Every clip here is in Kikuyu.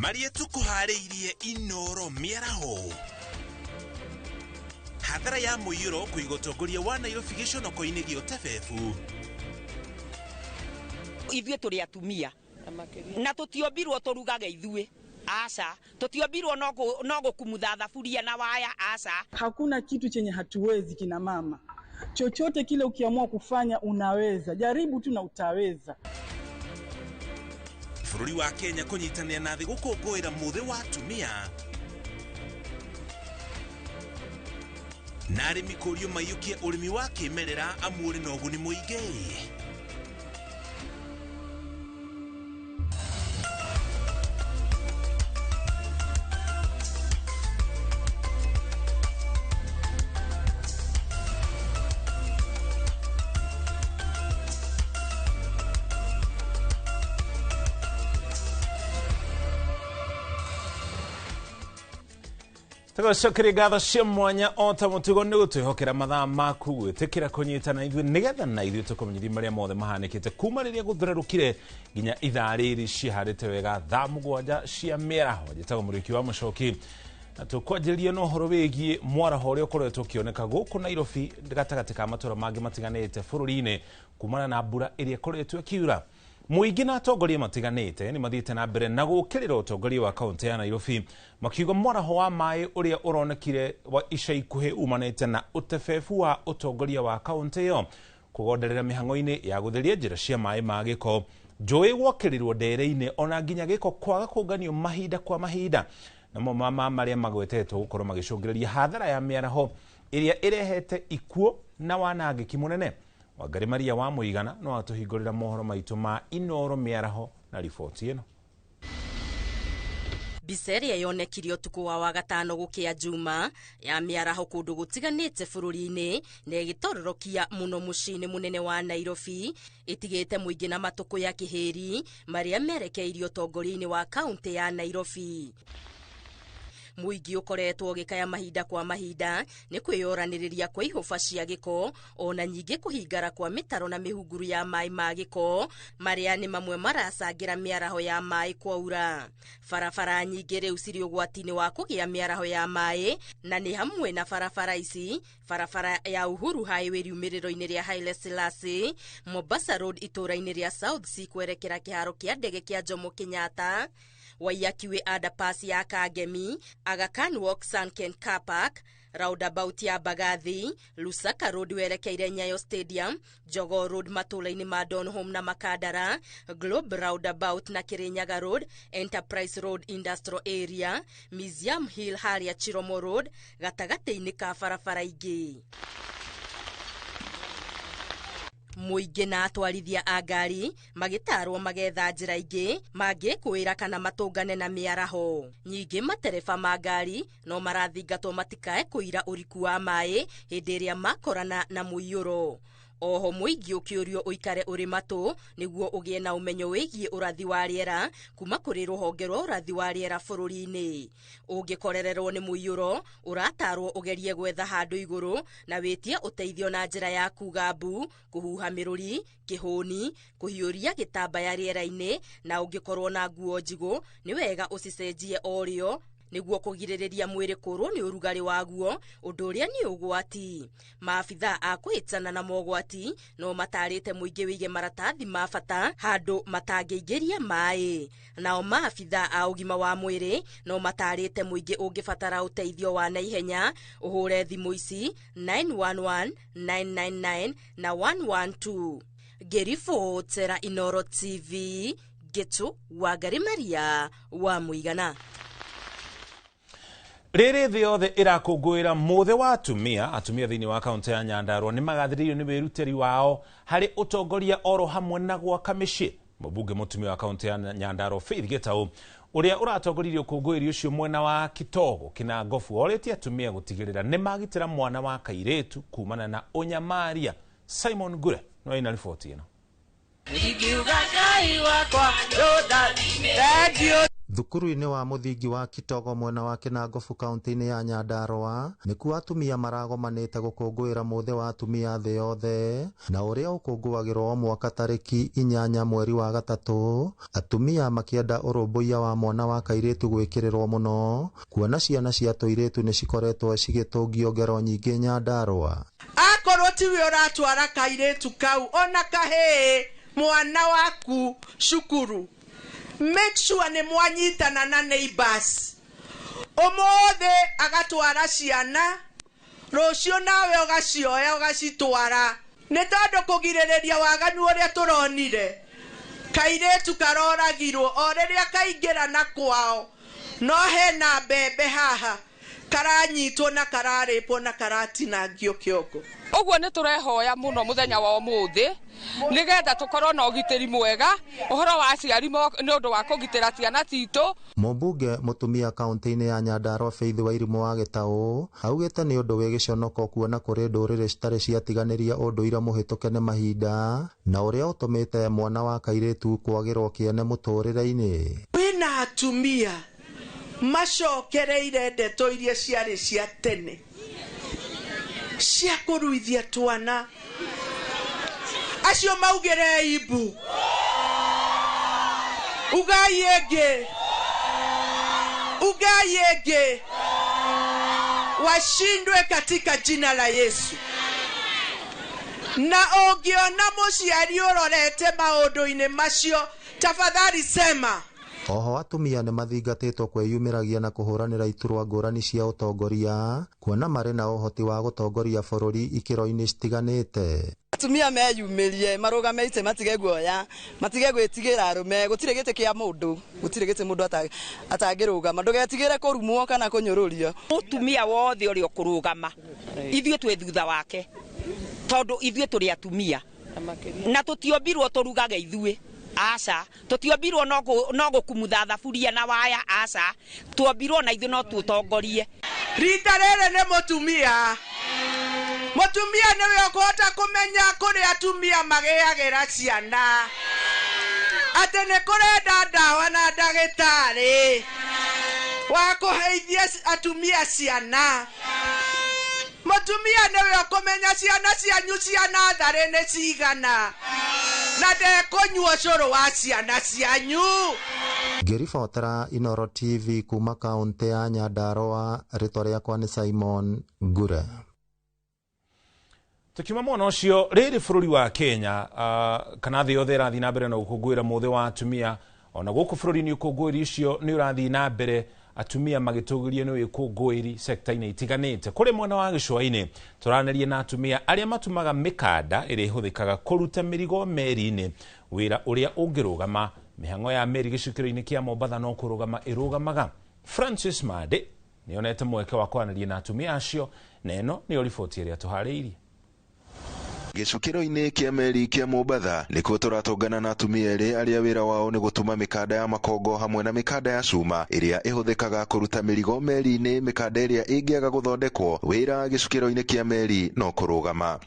Marĩa tũkũharĩirie Inoro mĩaraho. Hathara ya mũiyũro kũiga ũtongoria wa Nairobi gĩconoko-inĩ gĩa ũtebebu. Ithuĩ tũrĩ atumia na tũtiombirwo tũrugage ithuĩ, aca, tũtiombirwo no gũkumutha thaburia na waya, aca. Hakuna kitu chenye hatuwezi kina mama. Chochote kile ukiamua kufanya unaweza. Jaribu tu na utaweza. Bũrũri wa Kenya kũnyitanĩra na thĩ gũkũngũĩra mũthĩ wa atumia. Na arĩmi kũrio maiyũkie ũrĩmi wa kĩmerera amu ũrĩ na ũguni mũingĩ. Tũgacokeria ngatho cia mwanya o ta mũtugo nĩ gũtwĩhokera mathaa maku gwĩtĩkĩra kũnyitana ithuĩ nĩgetha na ithuĩ tũkũmenyithia marĩa mothe mahanĩkĩte kuma rĩrĩa gũthererũkire nginya ithaa rĩrĩ ciĩhandĩte wega thaa 7 cia mĩaraho. Njĩtagwo Mũrĩki wa Mũcoki na tũkwanjĩrĩria na ũhoro wĩgiĩ mwaraho ũrĩa ũkoretwo ũkĩoneka gũkũ Nairobi gatagatĩ ka matũra mangĩ matiganĩte bũrũri-inĩ kumana na mbura ĩrĩa ĩkoretwo ĩkiura. Mũingĩ na atongoria matiganĩte nĩ mathiĩte na mbere na gũkĩrĩra ũtongoria wa kaũntĩ ya Nairobi makiuga mwaraho wa maĩ ũrĩa ũronekire wa ica ikuhĩ umanĩte na ũtebebu wa ũtongoria wa kaũntĩ ĩyo kũgonderera mĩhang'o-inĩ ya gũtheria njĩra cia maĩ ma gĩko, njũĩ gwakĩrĩrwo ndere-inĩ ona nginya gĩko kwaga kũnganio mahinda kwa mahinda, namo mama marĩa magwetetwo gũkorwo magĩcũngĩrĩria hathara ya mĩaraho ĩrĩa ĩrehete ikuũ na wanangĩki mũnene. Wangari Maria wa Mũigana no atũhingũrĩra mohoro maitũ ma Inoro mĩaraho na riboti ĩno. Mbica ĩrĩa yonekire ũtukũ wa Wagatano gũkĩa Juma ya mĩaraho kũndũ gũtiganĩte bũrũri-inĩ na ĩgĩtororokia mũno mũciĩ-inĩ mũnene wa Nairobi, ĩtigĩte mũingĩ na matũkũ ya kĩhĩri marĩa merekeirio ũtongoria-inĩ wa kaũntĩ ya Nairobi. Mũingĩ ũkoretwo ũgĩkaya mahinda kwa mahinda nĩ kwĩyoranĩrĩria kwa ihũba cia gĩko ona nyingĩ kũhingara kwa mĩtaro na mĩhunguru ya maĩ ma gĩko marĩa nĩ mamwe maracangĩra mĩaraho ya maĩ kwaura. Barabara nyingĩ rĩu cirĩ ũgwati-inĩ wa kũgĩa mĩaraho ya maĩ na nĩ hamwe na barabara ici: barabara ya Uhuru Highway riumĩrĩro-inĩ rĩa Haile Selassie, Mombasa Road itũũra-inĩ rĩa South C kwerekera kĩharo kĩa ndege kĩa Jomo Kenyatta, Waiyaki Way underpass ya Kangemi, Aga Khan Walk Sunken Car Park, roundabout ya Mbagathi, Lusaka Road werekeire Nyayo Stadium, Jogoo Road matũũra-inĩ ma Donholm na Makandara, Globe roundabout na Kirinyaga Road, Enterprise Road Industrial Area, Museum Hill harĩa Chiromo Road, gatagatĩ-inĩ ka barabara ingĩ. Mũingĩ na atwarithia a ngari magĩtarwo magetha njĩra ingĩ mangĩkũĩra kana matũngane na mĩaraho. Nyingĩ matereba ma ngari no marathingatwo matikae kũira ũriku wa maĩ hĩndĩ ĩrĩa makorana na mũiyũro. Oho mũingĩ ũkĩũrio ũikare ũrĩ matũ nĩguo ũgĩe na ũmenyo wĩgiĩ ũrathi wa rĩera kuma kũrĩ rũhonge rwa ũrathi wa rĩera bũrũri-inĩ. Ũngĩkorererwo nĩ mũiyũro ũratarwo ũgerie gwetha handũ igũrũ na wĩtie ũteithio na njĩra ya kuga mbu, kũhuha mĩrũri, kĩhũni, kũhiũria gĩtambaya rĩera-inĩ, na ũngĩkorwo na nguo njigũ nĩ wega ũcicenjie o rĩo nĩguo kũgirĩrĩria mwĩrĩ kũrwo nĩ ũrugarĩ waguo, ũndũ ũrĩa nĩ ũgwati. Maabithaa a kũhĩtana na mogwati no matarĩte mũingĩ wĩige maratathi ma bata handũ matangĩingĩria maĩ. Nao maabithaa a ũgima wa mwĩrĩ no matarĩte mũingĩ ũngĩbatara ũteithio wa naihenya ũhũre thimũ ici 911, 999 na 112. Ngĩribotera Inoro TV, Gĩtũ Wangari Maria wa Mũigana. Rĩrĩ thĩ yothe ĩrakũngũĩra mũthĩ wa atumia, atumia thĩinĩ wa kaũntĩ ya Nyandarua nĩ magathĩrĩirio nĩ wĩrutĩri wao harĩ ũtongoria oro hamwe na gwaka mĩciĩ. Mũmbunge mũtumia wa kaũntĩ ya Nyandarua Faith Gĩtaũ ũrĩa ũratongoririe ũkũngũĩri ũcio mwena wa Kitogo Kĩnangobu orĩtie atumia gũtigĩrĩra nĩ magitĩra mwana wa kairĩtu kumana na ũnyamaria. Simon Ngure no ina riboti ĩno. Thukuru-inĩ wa mũthingi wa Kitogo mwena wa Kinangofu kaunti-inĩ ya Nyandarua nĩkuo atumia maragomanĩte gũkũngũĩra mũthĩ wa atumia thĩ yothe na ũrĩa ũkũngũagĩrwo o mwaka tarĩki 8 mweri wa 3, atumia makĩenda ũrũmbũiya wa mwana wa kairĩtu gwĩkĩrĩrwo mũno kuona ciana cia tũirĩtu nĩcikoretwo cigĩtũngio ngero nyingĩ Nyandarua. Akorwo tiwe ũratwara kairĩtu kau ona kahĩĩ mwana waku cukuru, make sure nĩ mwanyitana na neighbors. Ũmũthĩ agatwara ciana, rũciũ nawe ũgacioya ũgacitwara, nĩ tondũ kũgirĩrĩria waganu ũrĩa tũronire. Kairĩtu karoragirwo o rĩrĩa kaingĩra na kwao, no hena mbembe haha karanyitwo na kararĩpwo na karatinangio kĩongo. Ũguo nĩ tũrehoya mũno mũthenya wa ũmũthĩ nĩgetha tũkorwo na ũgitĩri mwega ũhoro wa aciari nĩ ũndũ wa kũgitĩra ciana citũ. Mũmbunge mũtumia kaunti-inĩ ya Nyandarua Faith Wairimu wa Gĩtaũ augĩte nĩ ũndũ wĩ gĩconoko kuona kũrĩ ndũrĩrĩ citarĩ ciatiganĩria ũndũire mũhĩtũke nĩ mahinda na ũrĩa ũtũmĩte mwana wa kairĩtu kwagĩrwo kĩene mũtũrĩre-inĩ. Kwĩna atumia macokereire ndeto iria ciarĩ cia tene cia kũruithia twana, acio maugĩre imbu, ugai ĩngĩ, ugai ĩngĩ, washindwe katika jina la Yesu. Na ũngĩona mũciari ũrorete maũndũ-inĩ macio, tafadhali sema. Oho atumia nĩ mathingatĩtwo kwĩyumĩragia na kũhũranĩra iturwa ngũrani cia ũtongoria kuona marĩ na ũhoti wa gũtongoria bũrũri ikĩro-inĩ citiganĩte. Atumia meyumĩrie marũgame itĩ, matige guoya, matige gwĩtigĩra arũme. Gũtirĩ gĩtĩ kĩa mũndũ, gũtirĩ gĩtĩ mũndũ atangĩrũgama. Ndũgetigĩre kũrumwo kana kũnyũrũrio. Mũtumia wothe ũrĩa ũkũrũgama ithuĩ twĩ thutha wake, tondũ ithuĩ tũrĩ atumia na tũtiombirwo tũrugage ithuĩ, aca. Tũtiombirwo no gũkumutha thaburia na waya, aca. Tuombirwo na ithuĩ no tũtongorie. Rita rĩrĩ nĩ mũtumia. Mũtumia nĩwe ũkũhota kũmenya kũrĩa atumia magĩagĩra ciana, atĩ nĩ kũrenda ndawa na ndagĩtarĩ wa kũheithia atumia ciana. Mũtumia nĩwe ũkũmenya ciana cianyu cia natharĩ nĩ cigana na ndekũnyua ũcũrũ wa ciana cianyu. Ngĩribotera Inoro TV kuma kaunti ya Nyandarua, rĩtwa rĩakwa nĩ Simon Ngure. Tukiuma mwena ũcio, rĩrĩ bũrũri wa Kenya kana thĩ yothe ĩrathiĩ na mbere na gũkũngũĩra mũthĩ wa atumia. Ona gũkũ bũrũri-inĩ ũkũngũĩri ũcio nĩ ũrathiĩ na mbere, atumia magĩtũgĩrio nĩ wĩkũngũĩri sekta-inĩ itiganĩte. Kũrĩ mwena wa gĩcũa-inĩ tũranĩrie na atumia arĩa matumaga mĩkanda ĩrĩa ĩhũthĩkaga kũruta mĩrigo meri-inĩ, wĩra ũrĩa ũngĩrũgama mĩhang'o ya meri gĩcukĩro-inĩ kĩa Mombatha no kũrũgama ĩrũgamaga. Francis Mande nĩonete mweke wa kwaranĩria na atumia acio, na ĩno nĩyo riboti ĩrĩa tũharĩirie. Gĩcukĩro-inĩ kĩa meri kĩa Mombatha nĩkuo tũratũngana na atumia erĩ arĩa wĩra wao nĩ gũtuma mĩkanda ya makongo hamwe na mĩkanda ya cuma ĩrĩa ĩhũthĩkaga kũruta mĩrigo meri-inĩ, mĩkanda ĩrĩa ĩngĩaga gũthondekwo wĩra gĩcukĩro-inĩ kĩa meri no kũrũgama.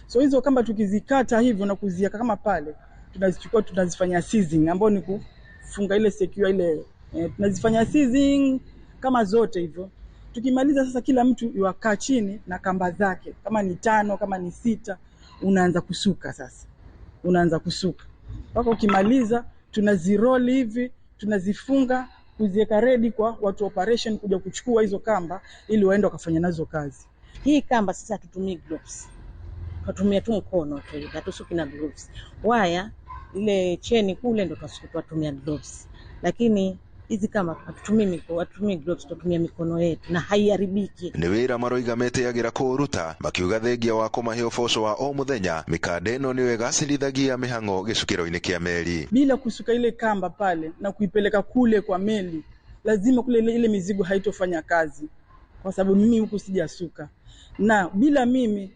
So hizo kamba tukizikata hivyo na kuziweka kama pale, tunazichukua tunazifanya seasoning, ambayo ni kufunga ile secure ile, tunazifanya seasoning kama zote hivyo. Tukimaliza sasa, kila mtu yuakaa chini na kamba zake, kama ni 5 kama ni 6, unaanza kusuka sasa. Unaanza kusuka mpaka ukimaliza, tunaziroli hivi, tunazifunga kuziweka ready kwa watu operation kuja kuchukua hizo kamba ili waende wakafanya nazo kazi. Hii kamba sasa hatutumii gloves, tunatumia tu mkono tu, hatusuki na gloves. Waya ile cheni kule ndo tunatumia gloves, lakini hizi kama hatutumii gloves, tunatumia mikono yetu na haiharibiki. Nĩ wĩra maroiga metĩagĩra kũũruta, makiuga thengia wa kũmahe ũboco wa o mũthenya, mĩkanda ĩno nĩyo ĩgacĩrithagia mĩhang'o gĩcukĩro-inĩ kĩa meri. Bila kusuka ile kamba pale na kuipeleka kule kwa meli, lazima kule ile mizigo haitofanya kazi, kwa sababu mimi huku sijasuka, na bila mimi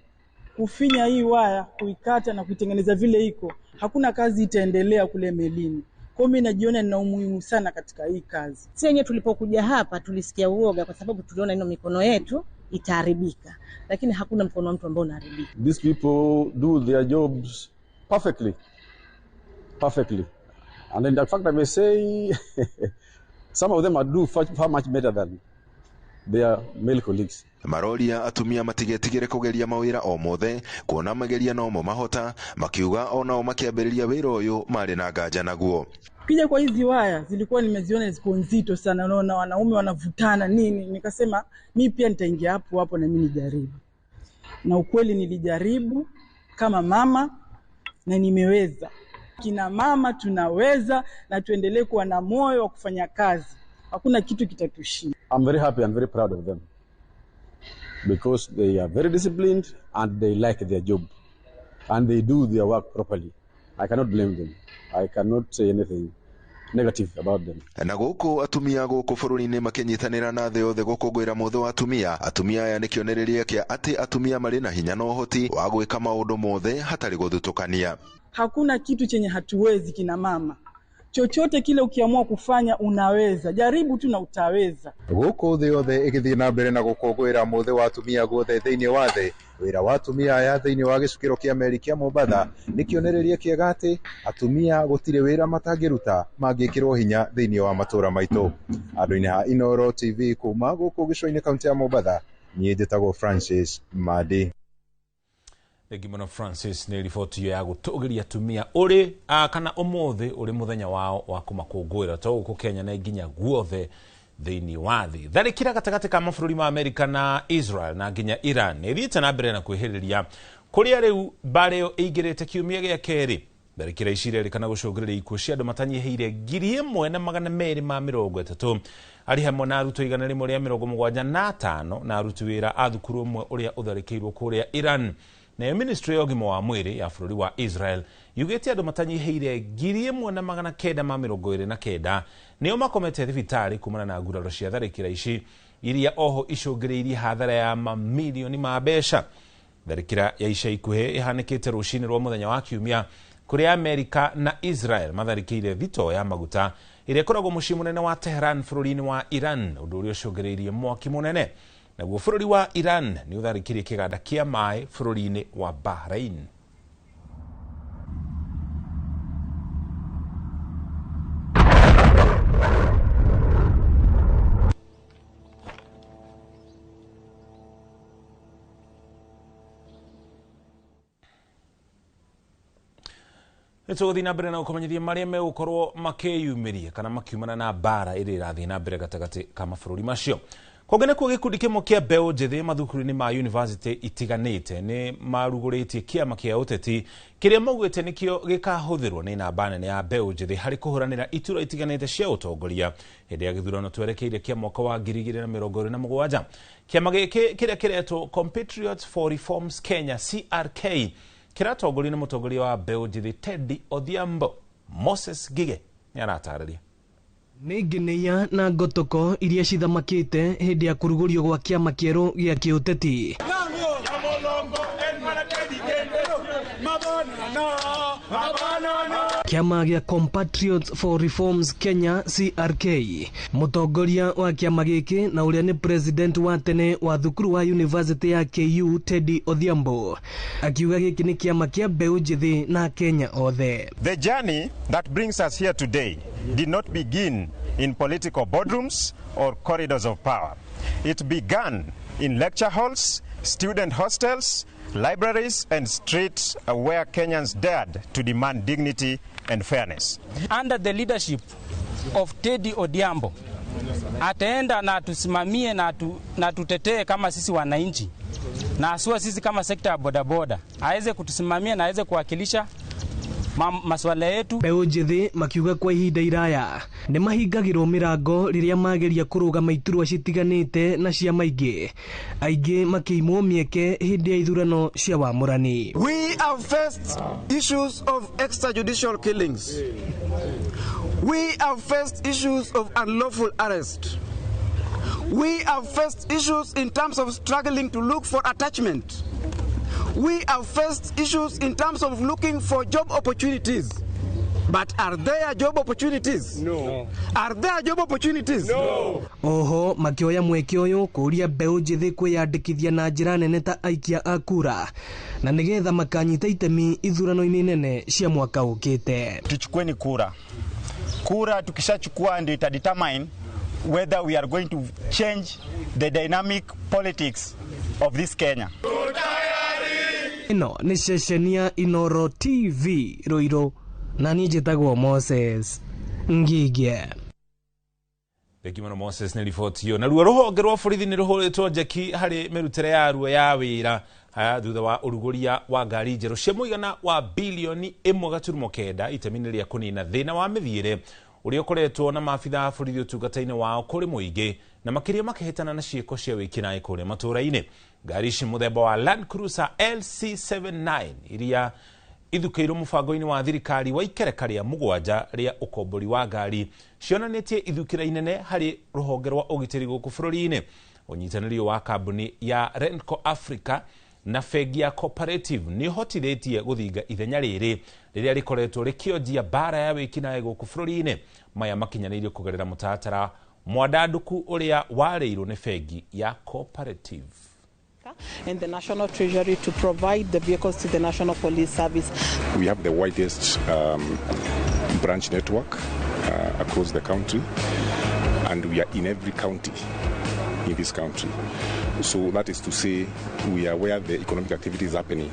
kufinya hii waya, kuikata na kuitengeneza vile iko, hakuna kazi itaendelea kule melini. Kwa mimi najiona nina umuhimu sana katika hii kazi. Sisi wenyewe tulipokuja hapa tulisikia uoga kwa sababu tuliona ino mikono yetu itaharibika, lakini hakuna mkono wa mtu ambao unaharibika. These people do their jobs perfectly. Perfectly. And in fact, I may say Some of them are do far, far much better than their male colleagues. Maroria atumia matigetigĩre kũgeria mawĩra o mothe kuona mageria nomo mahota, makiuga onao makĩambĩrĩria wĩra ũyũ marĩ na nganja naguo. Kija kwa hizi waya zilikuwa nimeziona ziko nzito sana, unaona wanaume wanavutana nini, nikasema mi pia nitaingia hapo hapo na mimi nijaribu, na ukweli nilijaribu kama mama na nimeweza. Kina mama tunaweza, na tuendelee kuwa na moyo wa kufanya kazi, hakuna kitu kitatushinda. I'm very happy and very proud of them because they are very disciplined and they like their job and they do their work properly. I cannot blame them. I cannot say anything negative about them. Na gũkũ atumia gũkũ bũrũri-inĩ makĩnyitanĩra na thĩ yothe gũkũngũĩra mũthĩ wa atumia, atumia aya nĩ kĩonereria kĩa atĩ atumia marĩ na hinya na ũhoti wa gwĩka maũndũ mothe hatarĩ gũthutũkania. Hakuna kitu chenye hatuwezi kina mama, chochote kile ukiamua kufanya unaweza, jaribu tu na utaweza. Gũkũ thĩ yothe ĩgĩthiĩ na mbere na gũkũngũĩra mũthĩ wa atumia guothe thĩinĩ wa thĩ, wĩra wa atumia aya thĩinĩ wa gĩcukĩro kĩa meri kĩa Mombatha nĩ kĩonereria kĩega atĩ atumia gũtirĩ wĩra matangĩruta mangĩkĩrwo hinya thĩinĩ wa matũũra maitũ. Andũ-inĩ ha Inooro TV kuma gũkũ gĩcũa-inĩ kaũntĩ ya Mombatha, niĩ njĩtagwo Francis Madi. Thengi mũno Francis nĩ riboti iyo ya gũtũgĩria atumia ũrĩ kana ũmũthĩ ũrĩ mũthenya wao wa kũmakũngũĩra to gũkũ Kenya na nginya guothe thĩinĩ wa thĩ. Tharĩkĩra gatagatĩ ka mabũrũri ma Amerika na Israel na nginya Iran ĩthiĩte na mbere na kwĩhĩrĩria kũrĩa rĩu mbara ĩyo ĩingĩrĩte kiumia gĩa kerĩ. Tharĩkĩra ici irerĩkana gũcũngĩrĩria ikuũ cia andũ matanyihĩire 1230 arĩ hamwe na arutwo 175 na aruti wĩra a thukuru ũmwe ũrĩa ũtharĩkĩirwo kũrĩa Iran. Nayo ministry ya ũgima wa mwĩrĩ ya bũrũri wa Israel yugĩte andũ matanyihĩire 1929 nĩo makomete thibitarĩ kumana na nguraro cia tharĩkĩra ici iria oho icũngĩrĩirie hathara ya mamilioni ma mbeca. Tharĩkĩra ya ica ikuhĩ ĩhanĩkĩte rũcinĩ rwa mũthenya wa kiumia kũrĩa Amerika na Israel matharĩkĩire thitoo ya maguta ĩrĩa ĩkoragwo mũciĩ mũnene wa Tehran bũrũri-inĩ wa Iran, ũndũ ũrĩa ũcũngĩrĩirie mwaki mũnene. Naguo bũrũri wa Iran nĩ ũtharĩkĩire kĩganda kĩa maĩ bũrũri-inĩ wa Bahrain. Nĩtũgũthiĩ na mbere na gũkũmenyithia marĩa megũkorwo makĩyumĩria kana makiumana na mbara ĩrĩa ĩrathiĩ na mbere gatagatĩ ka mabũrũri macio. Kũngĩ nĩkuo gĩkundi kĩmwe kĩa mbeũ njĩthĩ mathukuru-inĩ ma university itiganĩte nĩ marugũrĩtie kĩama kĩa ũteti kĩrĩa maugĩte nĩkĩo gĩkahũthĩrwo nĩ namba nene ya mbeũ njĩthĩ harĩ kũhũranĩra iturwa itiganĩte cia ũtongoria hĩndĩ ya gĩthurano twerekeire kĩa mwaka wa 2027. Kĩama gĩkĩ kĩrĩa kĩretwo Compatriots for Reforms Kenya CRK kĩratongorio nĩ mũtongoria wa mbeũ njĩthĩ Teddy Odhiambo. Moses Ngige nĩ aratarĩria. Nĩ ngeneia na ngotoko iria cithamakĩte hĩndĩ ya kũrugũrio gwa kĩama kĩerũ gĩa kĩũteti. Kĩama gĩa Compatriots for Reforms Kenya CRK, mũtongoria wa kĩama gĩkĩ na ũrĩa nĩ president wa tene wa thukuru wa University ya KU Teddy Odhiambo akiuga gĩkĩ nĩ kĩama kĩa mbeũ njĩthĩ na Kenya othe. The journey that brings us here today did not begin in political boardrooms or corridors of power. It began in lecture halls, student hostels, libraries and streets where Kenyans dared to demand dignity and fairness. Under the leadership of Teddy Odhiambo, ataenda na tusimamie na tutetee kama sisi wananchi, na asua sisi kama sekta ya bodaboda, aweze kutusimamia na aweze kuwakilisha masuala yetu. Mbeũ njĩthĩ makiuga kwa ihinda iraya nĩ mahingagĩrwo mĩrango rĩrĩa mageria kũrũgama iturwa citiganĩte na cia maingĩ, aingĩ makĩimwo mĩeke hĩndĩ ya ithurano cia wamũrani. We have faced issues of extrajudicial killings. We have faced issues of unlawful arrest. We have faced issues in terms of struggling to look for attachment. We have faced issues in terms of looking for job opportunities. But are there job opportunities? No. Are there job opportunities? No. Oho makioya mweke ũyũ kũũria mbeũ njĩthĩ kwĩyandĩkithia na njĩra nene ta aikia a kura na nĩgetha makanyita itemi ithurano-inĩ nene cia mwaka ũkĩte. Tuchukueni kura. Kura tukishachukua ndio itadetermine whether we are going to change the dynamic politics of this Kenya. Ĩno nĩ ceceni ya Inoro TV Ruiru, na niĩ njĩtagwo Moses Ngigie. Thengi mũno Moses nĩ riboti ĩyo. Naruo rũhonge rwa borithi nĩ rũhũrĩtwo njeki harĩ mĩrutĩre yaruo ya wĩra thutha wa ũrugũria wa ngari njerũ cia mũigana wa bilioni 1.9 itemi-inĩ rĩa kũnina thĩna wa mĩthiĩre ũrĩa ũkoretwo na maabitha a borithi ũtungata-inĩ wao kũrĩ mũingĩ na makĩria makĩhĩtana na ciĩko cia wĩkinaĩ kũrĩa matũũra-inĩ. Ngari ici mũthemba wa Land Cruiser LC79 iria ithukĩirwo mũbango-inĩ wa thirikari wa ikereka rĩa 7 rĩa ũkombori wa ngari cionanĩtie ithukĩra inene harĩ rũhonge rwa ũgitĩri gũkũ bũrũri-inĩ. Ũnyitanĩri wa kambuni ya Renco Africa na bengi ya Cooperative nĩ ũhotithĩtie gũthinga ithenya rĩrĩ rĩrĩa rĩkoretwo rĩkĩonjia mbara ya wĩkinaĩ gũkũ bũrũri-inĩ. Maya makinyanĩirio kũgerera mũtaratara mwandandũku ũrĩa warĩirwo nĩ bengi ya Cooperative. And the National Treasury to provide the vehicles to the National Police Service. We have the widest branch network across the country, and we are in every county in this country. So that is to say we are where the economic activity is happening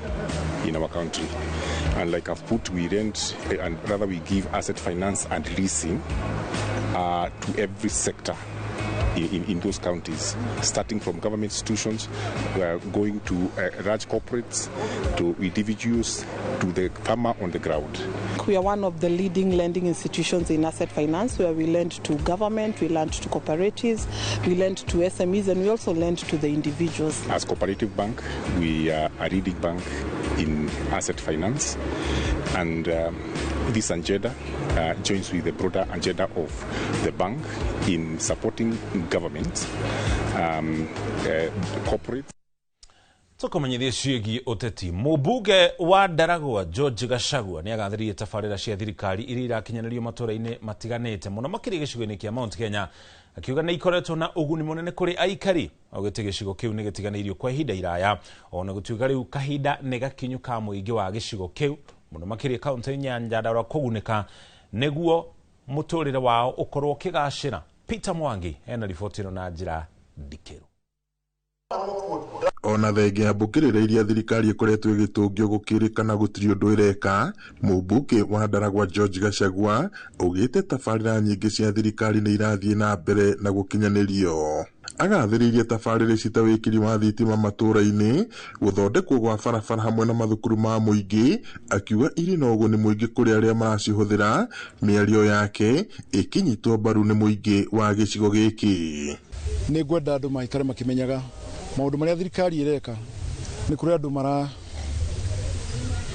in our country. And like I've put, we rent, and rather we give asset finance and leasing to every sector in those counties, starting from government institutions, going to large corporates, to individuals, to the farmer on the ground. We are one of the leading lending institutions in asset finance, where we lend to government, we lend to cooperatives, we lend to SMEs, and we also lend to the individuals. As Cooperative Bank, we are a leading bank in asset finance, and this agenda joins with the broader agenda of the bank in supporting government, corporates. Tũkũmenyithie ciĩgiĩ ũteti. Mũmbunge wa Ndaragwa George Gachagua nĩ agathĩrĩirie tabarĩra cia thirikari iria irakinyanĩrio matũũra-inĩ matiganĩte mũno makĩria gĩcigo-inĩ kĩa Mount Kenya, akiuga nĩ ikoretwo na ũguni mũnene kũrĩ aikari. Augĩte gĩcigo kĩu nĩ gĩtiganĩirio kwa ihinda iraya, ona gũtuĩka rĩu kahinda nĩ gakinyu ka mũingĩ wa gĩcigo kĩu mũno makĩria kaũntĩ ya Nyandarua kũgunĩka nĩguo mũtũrĩre wao ũkorwo ũkĩgacĩra. Peter Mwangi ena riboti ĩno na njĩra ndikĩru. Ona thengia mbũkĩrĩra iria thirikari ĩkoretwo ĩgĩtũngio gũkĩrĩkana gũtirĩ ũndũ ĩreka, mũmbunge wa Ndaragwa George Gachagua augĩte tabarĩra nyingĩ cia thirikari nĩ irathiĩ na mbere na gũkinyanĩrio. Agathĩrĩirie tabarĩra ici ta wĩkĩri wa thitima matũũra-inĩ, gũthondekwo gwa barabara hamwe na mathukuru ma mũingĩ, akiuga irĩ na ũguni mũingĩ kũrĩ arĩa maracihũthĩra. Mĩario yake ĩkĩnyitwo mbaru nĩ mũingĩ wa gĩcigo gĩkĩ. Nĩ ngwenda andũ maikare makĩmenyaga maũndũ marĩa thirikari ĩreka. Nĩ kũrĩ andũ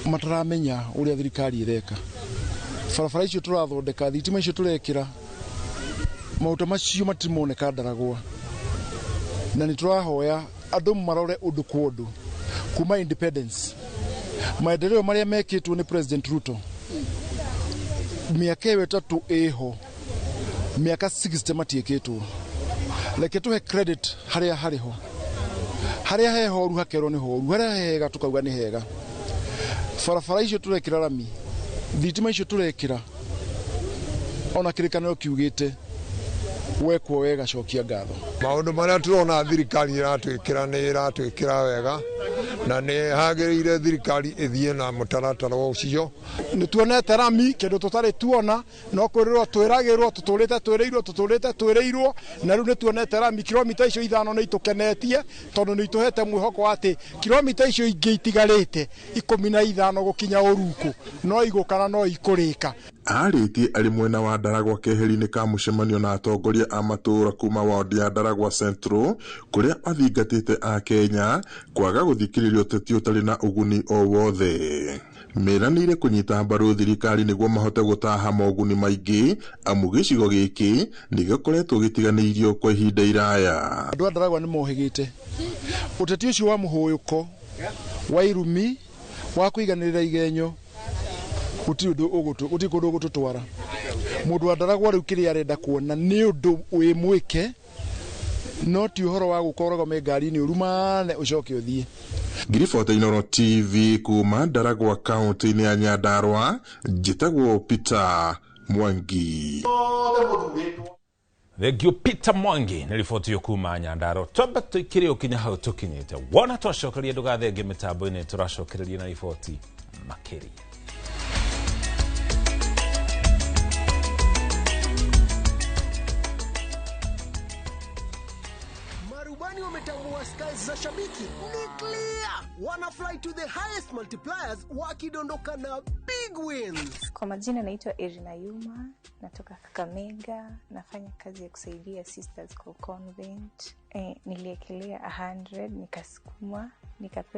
mataramenya ũrĩa thirikari ĩreka. Barabara icio tũrathondeka, thitima icio tũrekĩra, maũndũ macio matimoneka Ndaragwa. Na nĩ tũrahoya andũ marore ũndũ kwa ũndũ kuma independence, maendeleo marĩa mekĩtwo nĩ President Ruto mĩaka ĩyo 3 ĩho, mĩaka 60 matiĩkĩtwo. Reke tũhe credit harĩa harĩ ho, harĩa he horu hakerwo nĩ horu, harĩa hega tukauga nĩ hega. Barabara icio tũrekĩra rami, thitima icio tũrekĩra, ona kĩrĩkanĩro kiugĩte wekwo wega cokia ngatho. Maũndũ marĩa tũrona thirikari ĩratwĩkĩra nĩ ĩratwĩkĩra wega, na nĩ hagĩrĩire thirikari ĩthiĩ na mũtaratara ũcio. Nĩ tuonete rami kĩndũ tũtarĩ tuona, no kwĩrĩrwo twĩragĩrwo, tũtũrĩte twĩrĩirwo, tũtũrĩte twĩrĩirwo, na rĩu nĩ tuonete rami. Kilomita icio 5 nĩ itũkenetie tondũ nĩ itũhete mwĩhoko wa atĩ kilomita icio ingĩ itigarĩte 15 gũkinya Ũruku no igũkana no ikũrĩka. Arĩtie arĩ mwena wa Ndaragwa keheri-inĩ ka mũcemanio na atongoria a matũũra kuma ward ya Ndaragwa Central kũrĩa athingatĩte a Kenya kwaga gũthikĩrĩria ũteti ũtarĩ na ũguni o wothe. Meranĩire kũnyita mbaru thirikari nĩguo mahote gũtaha moguni maingĩ amu gĩcigo gĩkĩ nĩgĩkoretwo gĩtiganĩirio kwa ihinda iraya. Andũ a Ndaragwa nĩ mohĩgĩte ũteti ũcio wa mũhũyũko wa irumi wa kũiganĩrĩra igenyo, gũtirĩ kũndũ ũgũtũtwara. Mũndũ wa Ndaragwa rĩu kĩrĩa arenda kuona nĩ ũndũ wĩ mwĩke, no ti ũhoro wa gũka ũrũgame ngari-inĩ ũrumane ũcoke ũthiĩ. Ngiribota Inoro TV kuma Ndaragwa kaunti-inĩ ya Nyandarua, njĩtagwo Peter Mwangi. Thengio Peter Mwangi nĩ riboti ĩyo kuma Nyandarua. Twambe tũikĩre ũkinya hau tũkinyĩte. Wona twacokeria ndũgathenge mĩtambo-inĩ, tũracokereria na riboti makĩria. Marubani wametambua skies za shabiki ni clear, wana fly to the highest multipliers wakidondoka na big wins. Kwa majina naitwa Irina Yuma, natoka Kakamega, nafanya kazi ya kusaidia Sisters kwa convent. Niliekelea 100 nikasukuma,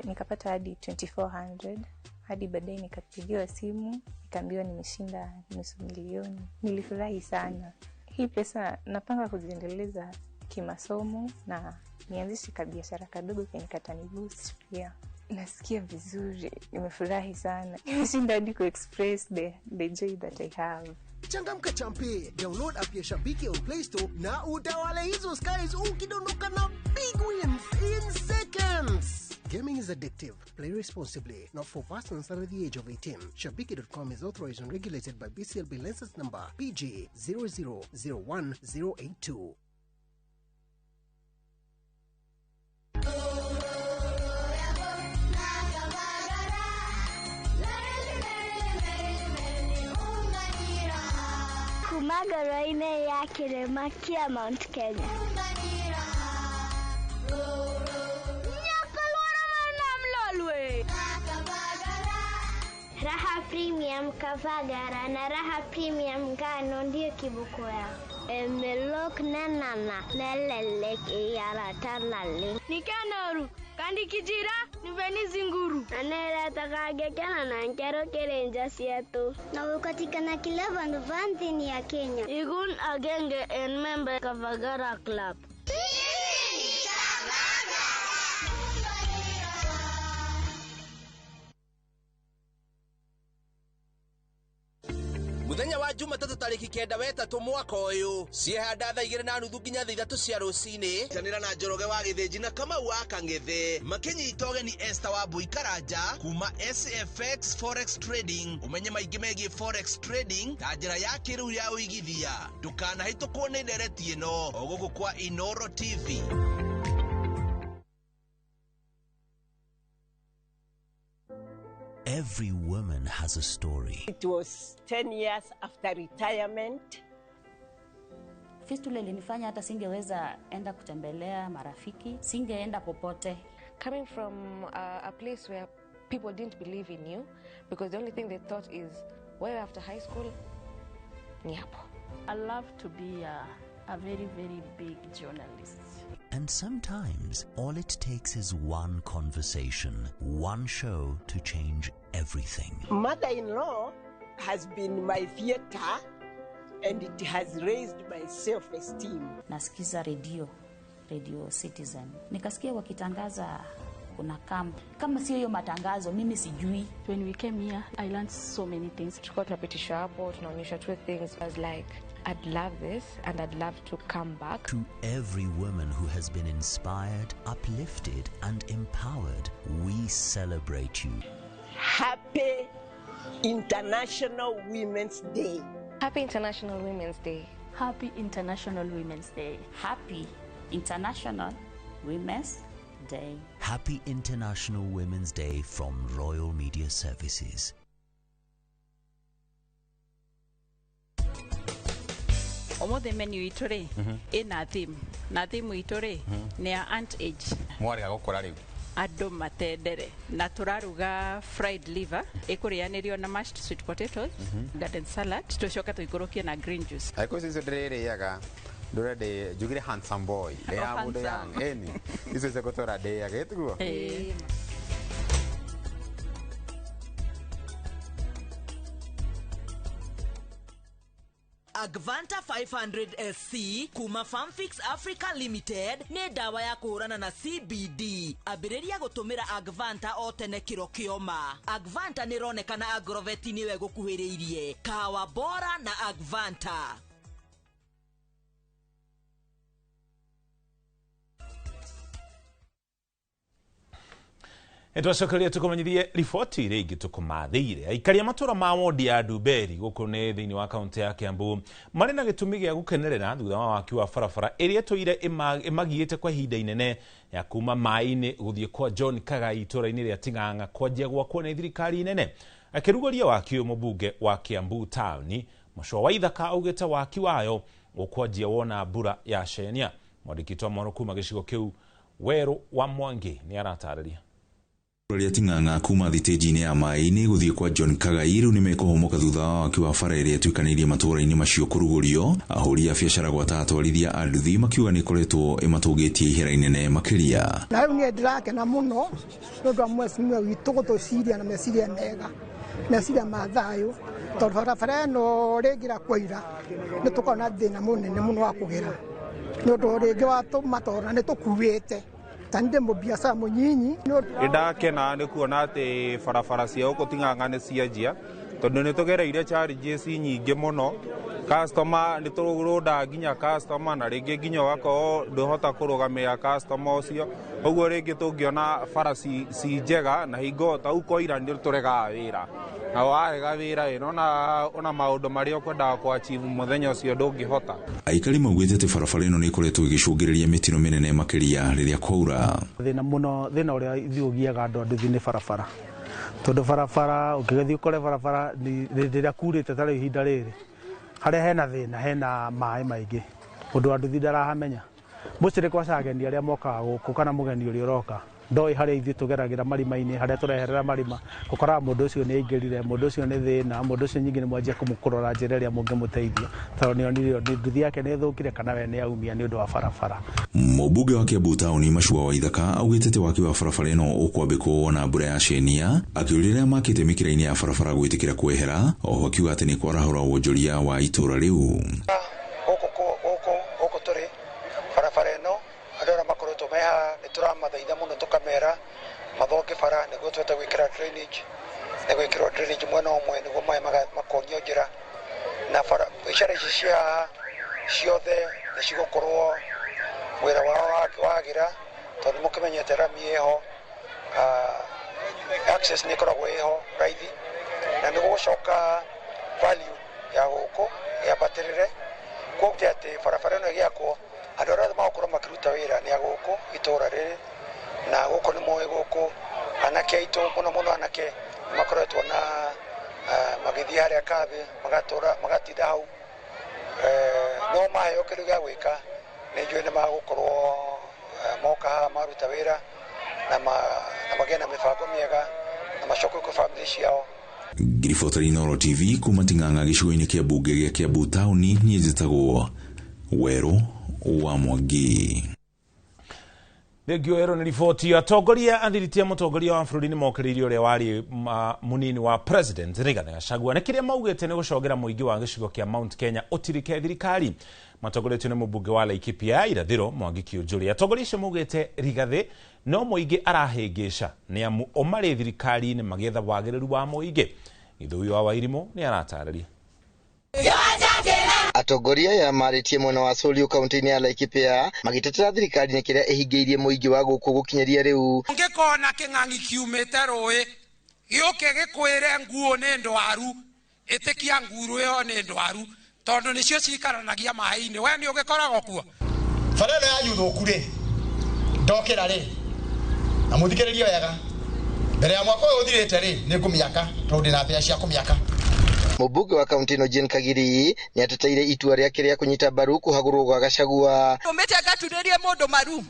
nikapata hadi 2400, hadi baadaye nikapigiwa simu, nikaambiwa nimeshinda 500,000. Nilifurahi sana. Hii pesa napanga kuziendeleza kimasomo na nianzishe kabiashara kadogo kenye kataniboost pia. Nasikia vizuri, nimefurahi sana. Nimeshinda hadi ku-express the joy that I have. Changamka champe, download app ya Shabiki on Play Store na utawale hizo skies ukidondoka na big wins in seconds. Gaming is addictive. Play responsibly. Not for persons under the age of 18. Shabiki.com is authorized and regulated by BCLB license number PG 0001082. Kumagara-inĩ ya kĩrĩma kĩa Mount Kenya. Raha Premium Kavagara na Raha Premium ngano ndiyo kiboko yao. Emelok nanana lelelek iyaratalale. Nikanoru kandi kijira niveni zinguru. Anera na nkero kerenja sietu. Na ukatikana kila vandu vanthini ya Kenya. Igun agenge en member Kavagara Club. Muthenya wa Jumatatũ tarĩki 9 wetatũ mwaka ũyũ ciehanda thaa 2:30 nginya thaa 3 cia rũcinĩ. Tanĩra na Njoroge wa Gĩthĩnji na Kamau wa Kang'ethe makĩnyita ũgeni Esther wa Mbui Karanja kuma SFX Forex Trading. Ũmenye maingĩ megiĩ Forex Trading ta njĩra ya kĩrĩu ya ũigithia. Ndũkanahĩtũkwo nĩ ndereti ĩno o gũkũ kwa Inoro TV. Every woman has a story. It was 10 years after retirement. Fistula ilinifanya hata singeweza enda kutembelea marafiki, singeenda popote. Coming from a place where people didn't believe in you because the only thing they thought is, well, after high school, ni hapo. I love to be a very, very big journalist. And sometimes all it takes is one conversation, one show to change everything. Mother-in-law has been my theater and it has raised my self-esteem. Nasikiza radio, Radio Citizen. Nikasikia wakitangaza kuna camp. Kama sio hiyo matangazo mimi sijui. When we came here, I learned so many things. Tulikuwa tunapitishwa hapo, tunaonyeshwa two things. I was like, I'd love this and I'd love to come back. To every woman who has been inspired, uplifted and empowered, we celebrate you. Happy International Women's Day. Happy International Women's Day. Happy International Women's Day. Happy International Women's Day. Happy International Women's Day from Royal Media Services. Omothe menu itũ rĩ ĩna theme na theme itũ rĩ nĩ ya aunt age. Mwarega gũkũra rĩu andũ matendere na tũraruga fried liver ĩkũrĩanĩrio na mashed sweet potatoes, garden salad, tũcoke tũikũrũkie na green juice. Angĩkorwo icio ndĩrĩrĩaga ndũre ndĩ njugire handsome boy ndĩ mũndũ young ĩni icio cio ngũtũra ndĩaga ĩtiguo. Agvanta 500 SC kuma Farmfix Africa Limited nĩ ndawa ya kũhũrana na CBD. Ambĩrĩria gũtũmĩra Agvanta o tene kĩro kĩoma. Agvanta nĩ ĩronekana Agrovet nĩwe gũkuhĩrĩirie. Kahawa bora na Agvanta. Nitwacokeria tukumenyithie riboti iria ingĩ tũkũmathĩire. Aikari a matũra ma wodi ya Ndumberi gũkũ nĩ thĩinĩ wa kaunti ya Kiambu marĩ na gĩtũmi gĩa gũkenerera thutha wa waki wa barabara ĩrĩa ĩtũire ĩmagiĩte kwa ihinda inene ya kuma maĩ-inĩ gũthiĩ kwa John Kagai itũra-inĩ rĩa Ting'ang'a kwanjia gwakwo nĩ thirikari nene. Akĩrugũria waki ũyũ mũmbunge wa Kiambu taũni Mũcũa wa Ithaka augĩte waki wayo ũkwanjia wona mbura ya cenia. Mwandĩki wa mohoro kuma gĩcigo kĩu Werũ wa Mwangi nĩ aratarĩria. Rĩa Ting'ang'a kuma thitĩnji-inĩ ya maĩ-inĩ gũthiĩ kwa John Kagai rĩu nĩmekũhũmũka thutha wa waki wa bara ĩrĩa ĩtuĩkanĩirie matũũra-inĩ macio kũrugũrio. Ahũri a biacara gwata atwarithia a nduthi makiuga nĩ ĩkoretwo ĩmatũngĩtie ihera inene makĩria. Na rĩu niĩ ndĩrakena mũno nĩ ũndũ wa mheshimiwa witũ gũtũciria na meciria mega, meciria ma thayũ, tondũ barabara ĩno rĩngĩ kwaira nĩ tũkoragwo na thĩna mũnene mũno wa kũgera nĩ ũndũ rĩngĩ wa matũũra nĩ tũkuĩte. Tande mũbiacara mũnyinyi. Nĩndakena nĩ kuona atĩ barabara cia gũkũ Ting'ang'a nĩ cianjia tondũ nĩ tũgereire challenges nyingĩ mũno. Customer nĩ tũrũndaga nginya customer na rĩngĩ nginya ũgakorwo ndũhota kũrũgamĩrĩra customer ũcio. Ũguo rĩngĩ tũngĩona bara ci njega na hingo ta kwaira nĩ tũregaga wĩra na warega wĩra ĩ ona maũndũ marĩa ũkwendaga kũ achieve mũthenya ũcio ndũngĩhota. Aikari maugĩte atĩ barabara ĩno nĩ ĩkoretwo ĩgĩcũngĩrĩria mĩtino mĩnene makĩria rĩrĩa kwaura. Thĩna mũno, thĩna ũrĩa ithuĩ ũgiaga andũ a nduthi nĩ barabara, tondũ barabara ũngĩgĩthiĩ ũkore barabara rĩrĩa kurĩte ta rĩu ihinda rĩrĩ harĩa hena thĩna hena maĩ maingĩ, mũndũ wa nduthi ndarahamenya. Mũcĩrĩ kwaca ageni arĩa mokaga gũkũ kana mũgeni ũrĩa ũroka ndoĩ harĩa ithuĩ tũgeragĩra marima-inĩ, harĩa tũreherera marima, ũkoraga mũndũ ũcio nĩ aingĩrire, mũndũ ũcio nĩ thĩna, mũndũ ũcio nyingĩ nĩ mwanjia kũmũkũrora njĩra ĩrĩa mũngĩmũteithia tondũ nĩ onire nduthi yake nĩ ĩthũkire kana we nĩ aumia nĩ ũndũ wa barabara. Mũmbunge wa Kiambu taũni Macua wa Ithaka augĩte atĩ waki wa barabara ĩno ũkwambĩkwo wona mbura ya cenia, akĩũria arĩa makĩte mĩkĩra-inĩ ya barabara gwĩtĩkĩra kwehera, oho akiuga atĩ nĩ kwarahũra wonjoria wa itũũra rĩu. Gũkũ tũrĩ barabara ĩno andũ arĩa makoretwo me haha nĩ tũramathaitha mũno tũkamera mathonge bara nĩguo tũhote gwĩkĩra drainage, nĩ gwĩkĩrwo drainage mwena ũmwe nĩguo maĩ makonio njĩra, na biacara ici cia haha ciothe nĩ cigũkorwo wĩra wao wagĩra tondũ mũkĩmenyete rami ĩho, access nĩ ĩkoragwo ĩho raithi, na nĩ gũgũcoka value ya gũkũ yambatĩrĩre. Koguo atĩ barabara ĩno ĩgĩakwo andũ arĩa othe magũkorwo makĩruta wĩra nĩ a gũkũ itũũra rĩrĩ, na gũkũ nĩ moĩ gũkũ anake aitũ mũno mũno anake nĩ makoretwo na magĩthiĩ harĩa kambĩ magatũra magatinda hau, no maheo kĩndũ gĩa gwĩka nĩ njũĩ nĩ magũkorwo moka haha maruta wĩra na magĩe na mĩbango mĩega na macoke kwĩ bamĩrĩ ciao. Ngiribota Inooro TV kuma Ting'ang'a gĩcigo-inĩ kĩa mbunge gĩa Kiambu taũni, niĩ njĩtagwo Werũ wa Mwangi. Thengio Werũ nĩ riboti. Atongoria athiritia mũtongoria wa bũrũri nĩ mokĩrĩirie ũrĩa warĩ mũnini wa president Rigathĩ Gachagua nĩ kĩrĩa maugĩte nĩ gũcogera mũingĩ wa gĩcigo kĩa Mount Kenya ũtirike thirikari. Matongoretio nĩ mũmbunge wa Laikipia ya irathĩro Mwangi Kiunjuri. Atongoria acio maugĩte Rigathĩ no mũingĩ arahĩngĩca nĩ amu o marĩ thirikari-inĩ magĩetha wagĩrĩru wa mũingĩ. Gĩthũi wa Wairimũ nĩ aratarĩria. Atongoria aya marĩtie mwena wa Solio kaunti-inĩ ya Laikipia magĩtetera thirikari nĩ kĩrĩa ĩhingĩirie mũingĩ wa gũkũ gũkinyĩria rĩu. Ũngĩkona kĩng'ang'i kiumĩte rũĩ gĩũke gĩkwĩre nguo nĩ ndwaru, ĩtĩkia nguru ĩyo nĩ ndwaru tondũ nĩcio cikaranagia maĩ-inĩ, we nĩ ũgĩkoragwo kuo. Bara ĩno yanyu thũku rĩ, ndokĩra rĩ na mũthikĩrĩrie wega, mbere ya mwaka ũyũ ũthirĩte rĩ nĩ ngũmĩaka tondũ ndĩna mbeca cia kũmĩaka. Mũmbunge wa kaunti ĩno Jane Kagiri nĩ ateteire itua rĩake rĩa kũnyita mbaru kũhagũrwo gwa Gachagua. Ndũmĩte ngaturĩrie mũndũ maru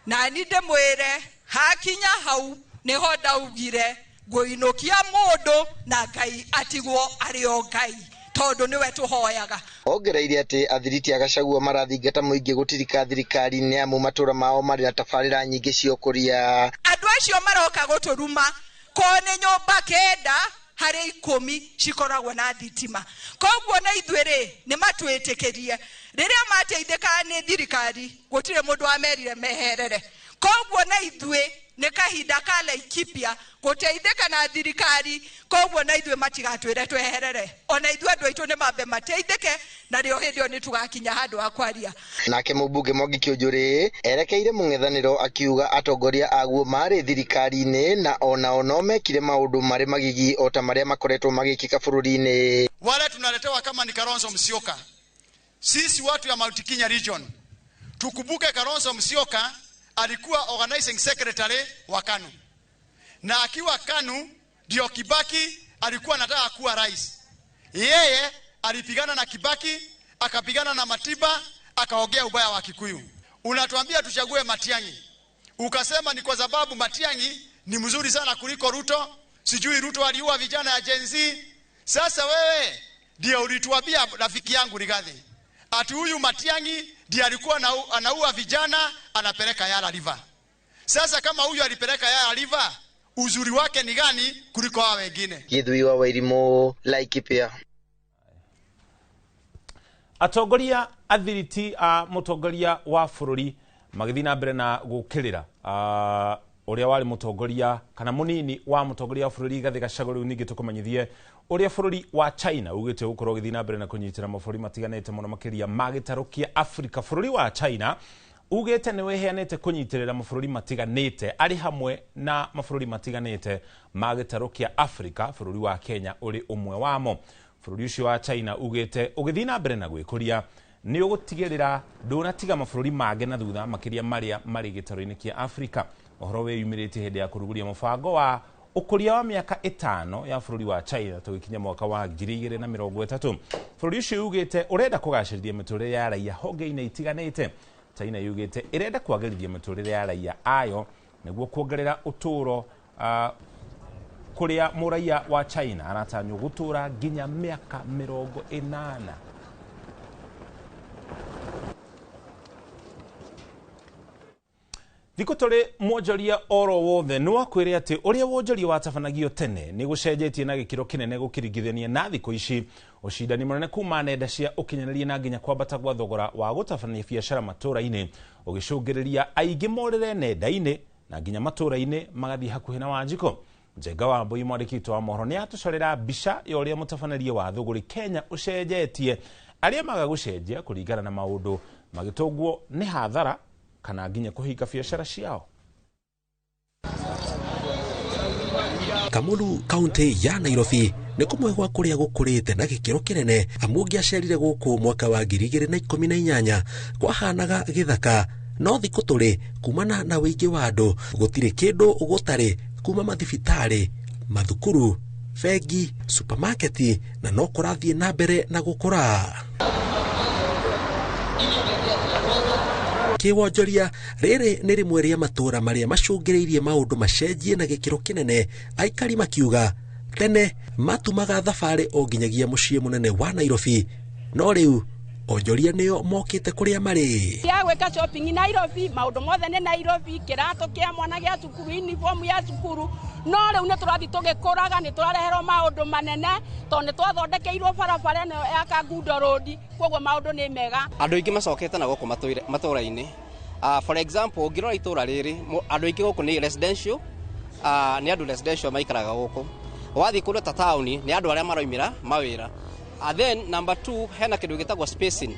na ni ndĩmwĩre hakinya hau nĩho ndaugire ngũinũkia mũndũ na Ngai atigwo arĩ o Ngai tondũ nĩwe tũhoyaga. Ongereire atĩ athiriti a Gachagua marathingata mũingĩ gũtirika thirikari nĩ amu matũũra mao marĩ na tabarĩra nyingĩ cia ũkũria. Andũ acio maroka gũtũruma ko nĩ nyũmba 9 harĩ 10 cikoragwo na thitima, koguo na ithuĩ rĩ nĩ matwĩtĩkĩrie rĩrĩa mateithĩkaga nĩ thirikari gũtirĩ mũndũ wamerire meherere, Koguo na ithuĩ nĩ kahinda ka Laikipia gũteithĩka na thirikari, koguo na ithuĩ matigatwĩre tweherere, ona ithuĩ andũ aitũ nĩ mambe mateithĩke, na rĩo hĩndĩ ĩyo nĩ tũgakinya handũ ha kwaria. Nake mũmbunge Mwangi Kĩũnjũrĩ erekeire mũng'ethanĩro akiuga atongoria aguo marĩ thirikari-inĩ na onao no mekire maũndũ marĩ magigi o ta marĩa makoretwo magĩkĩka bũrũri-inĩ. Wale tunaletewa kama ni Kalonzo Musyoka, sisi watu ya Mount Kenya region tukumbuke Kalonzo Musyoka alikuwa organizing secretary wa KANU, na akiwa KANU ndio Kibaki alikuwa anataka kuwa rais. Yeye alipigana na Kibaki, akapigana na Matiba, akaongea ubaya wa Kikuyu. Unatuambia tuchague Matiang'i, ukasema ni kwa sababu Matiang'i ni mzuri sana kuliko Ruto, sijui Ruto aliua vijana ya Gen Z. Sasa wewe ndio ulituambia, rafiki yangu Rigathi, ati huyu Matiang'i ndiye alikuwa anaua vijana anapeleka Yala River. Sasa kama huyu alipeleka Yala River, uzuri wake ni gani kuliko hao wengine? Githui wa Wairimu, Laikipia. Atongoria athiriti a mũtongoria wa bũrũri magĩthiĩ na mbere na gũkĩrĩra ũrĩa warĩ mũtongoria kana mũnini wa mũtongoria wa bũrũri Rigathĩ Gachagua. Rĩu ningĩ tũkũmenyithie ũrĩa bũrũri wa China ugĩte gũkorwo ũgĩthiĩ na mbere na kũnyitĩra mabũrũri matiganĩte mũno makĩria ma gĩtarũ kĩa Afrika. Bũrũri wa China ugĩte nĩ wĩheanĩte kũnyitĩrĩra mabũrũri matiganĩte arĩ hamwe na mabũrũri matiganĩte ma gĩtarũ kĩa Afrika, bũrũri wa Kenya ũrĩ ũmwe wamo. Bũrũri ũcio wa China ugĩte ũgĩthiĩ na mbere na gwĩkũria nĩ ũgũtigĩrĩra ndũnatiga mabũrũri mangĩ na thutha makĩria marĩa marĩ gĩtarũ-inĩ kĩa Afrika. Ũhoro wĩyumĩrĩtie hĩndĩ ya kũrugũria mũbango wa ũkũria wa mĩaka 5 ya bũrũri wa China tũgĩkinya mwaka wa 2030. Bũrũri ũcio ugĩte ũrenda kũgacĩrithia mĩtũrĩre ya raia honge-inĩ itiganĩte. China yugĩte ĩrenda kwagĩrithia mĩtũrĩre ya raia ayo nĩguo kuongerera ũtũũro kũrĩa mũraia wa China aratanywo gũtũũra nginya mĩaka 80. Thikũ tũrĩ mwonjoria oro wothe nĩ wakwĩre atĩ ũrĩa wonjoria watabanagio tene nĩ gũcenjetie na gĩkĩro kĩnene gũkĩringithania na thikũ ici. Ũcindani mũnene kuma nenda cia ũkinyanĩria na nginya kwambata gwa thogora wa gũtabania biacara matũũra-inĩ ũgĩcũngĩrĩria aingĩ morĩre nenda-inĩ na nginya matũũra-inĩ magathiĩ hakuhĩ na Wanjikũ. Njenga wa Mbui mwandĩki witũ wa mohoro nĩ atũcorera mbica ya ũrĩa mũtabanĩrie wa thũgũrĩ Kenya ũcenjetie, arĩa maga gũcenjia kũringana na maũndũ magĩtũngwo nĩ hathara kana nginya kũhinga biacara ciao. Kamulu kaunti ya Nairobi nĩ kũmwe gwa kũrĩa gũkũrĩte na gĩkĩro kĩnene amu ũngĩacerire gũkũ mwaka wa 2018 kwahanaga gĩthaka, no thikũ tũrĩ kumana na wĩingĩ wa andũ gũtirĩ kĩndũ gũtarĩ kuma mathibitarĩ, mathukuru, bengi, supermarket na no kũrathiĩ na mbere na gũkũra. Kĩwonjoria rĩrĩ nĩ rĩmwe rĩa matũũra marĩa macũngĩrĩirie maũndũ macenjie na gĩkĩro kĩnene, aikari makiuga tene matumaga thabarĩ o nginyagia mũciĩ mũnene wa Nairobi, no rĩu onjoria nĩo mokĩte kũrĩa marĩ. Ya gwĩka shopping Nairobi, maũndũ mothe nĩ Nairobi, kĩratũ kĩa mwana gĩa cukuru, uniform ya cukuru, no rĩu nĩ tũrathiĩ tũgĩkũraga, nĩ tũrareherwo maũndũ manene tondũ nĩ twathondekeirwo barabara ĩno ya Kangundo Road, koguo maũndũ nĩ mega. Andũ aingĩ macokete na gũkũ matũũra-inĩ. For example, ũngĩrora itũũra rĩrĩ, andũ aingĩ gũkũ nĩ residential, nĩ andũ residential maikaraga gũkũ. Wathiĩ kũndũ ta taũni nĩ andũ arĩa maroimĩra mawĩra. Then number 2 hena kĩndũ gĩtagwo spacing.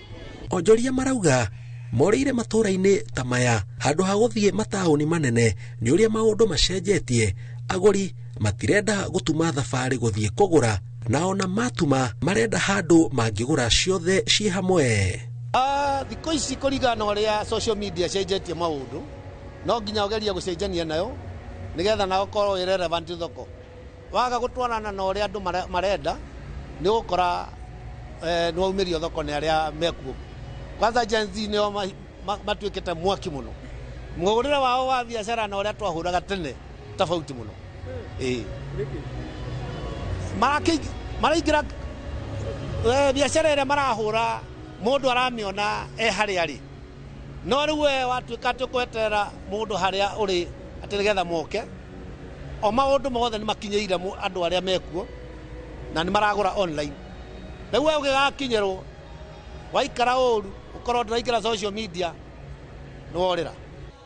Onjoria marauga morĩire matũũra-inĩ ta maya handũ ha gũthiĩ mataũni manene nĩ ũrĩa maũndũ macenjetie, agũri matirenda gũtuma thabarĩ gũthiĩ kũgũra na ona matuma marenda handũ mangĩgũra ciothe ciĩ hamwe. Thikũ ici kũringana na ũrĩa social media cenjetie maũndũ no nginya ũgerie gũcenjania nayo nĩgetha nawe ũkorwo wĩ relevant thoko. Waga gũtwarana na ũrĩa andũ marenda nĩ ũgũkora nĩ waumĩrio thoko nĩ arĩa mekuo. Kwanza Gen Z nĩo matuĩkĩte mwaki mũno. Mũhũrĩre wao wa biacara na ũrĩa twahũraga tene tofauti mũno. Maraingĩra biacara ĩrĩa marahũra mũndũ aramĩona e harĩa arĩ, no rĩu we watuĩka atĩ ũkweterera mũndũ harĩa ũrĩ atĩ nĩgetha moke, o maũndũ mothe nĩ makinyĩire andũ arĩa mekuo na nĩ maragũra online. Rĩu we ũgĩgakinyĩrwo waikara ũru ũkorwo ndũraingĩra social media nĩ worĩra.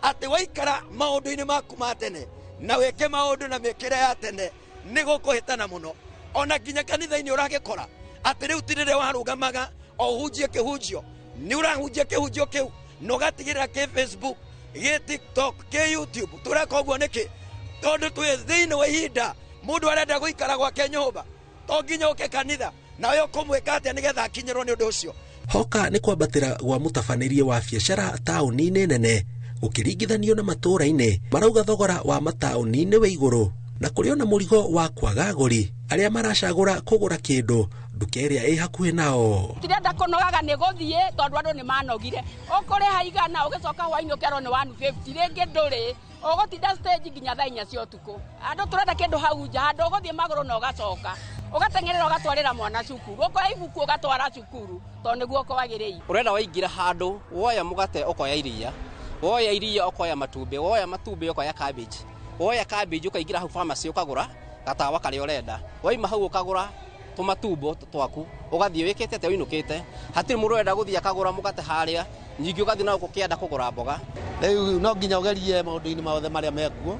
Atĩ waikara maũndũ-inĩ maku ma tene na wĩke maũndũ na mĩkĩre ya tene nĩ gũkũhĩtana mũno. Ona nginya kanitha-inĩ ũragĩkora atĩ rĩu ti rĩrĩa warũgamaga o ũhunjie kĩhunjio, nĩ ũrahunjia kĩhunjio kĩu na ũgatigĩrĩra kĩ Facebook, gĩ TikTok, kĩ YouTube. Tũreka ũguo nĩkĩ? Tondũ twĩ thĩinĩ wa ihinda mũndũ arenda gũikara gwake nyũmba, to nginya ũke kanitha, nawe ũkũmwĩka atĩa nĩgetha akinyĩrwo nĩ ũndũ ũcio? Hoka nĩ kwambatĩra gwa mũtabanĩrie wa biacara taũni-inĩ nene gũkĩringithanio na matũũra-inĩ. Marauga thogora wa mataũni-inĩ wĩ igũrũ na kũrĩ ona mũrigo wa kwaga agũri arĩa maracagũra kũgũra kĩndũ nduka ĩrĩa ĩ hakuhĩ nao. Tirenda kũnogaga nĩ gũthiĩ tondũ andũ nĩ manogire. Ũkũrĩha 100 ũgĩcoka hwainĩ ũkerwo nĩ 150, rĩngĩ ndũrĩ, ũgũtinda stage nginya thaa 4 cia ũtukũ. Andũ tũrenda kĩndũ hau nja, handũ ũgũthiĩ magũrũ na ũgacoka ũgateng'erera ũgatwarĩra mwana cukuru, ũkoya ibuku ũgatwara cukuru tondũ nĩguo kwagĩrĩire. Ũrenda waingĩra handũ woya mũgate ũkoya iria, woya iria ũkoya matumbĩ, woya matumbĩ ũkoya cabbage, woya cabbage ũkaingĩra hau pharmacy ũkagũra gatawa karĩa ũrenda, waima hau ũkagũra tũmatumbo twaku ũgathiĩ wĩkĩte atĩa ũinũkĩte. Hatirĩ mũndũ ũrenda gũthiĩ akagũra mũgate harĩa, ningĩ ũgathiĩ na gũkũ kĩanda kũgũra mboga. Rĩu no nginya ũgerie maũndũ-inĩ mothe marĩa mekuo,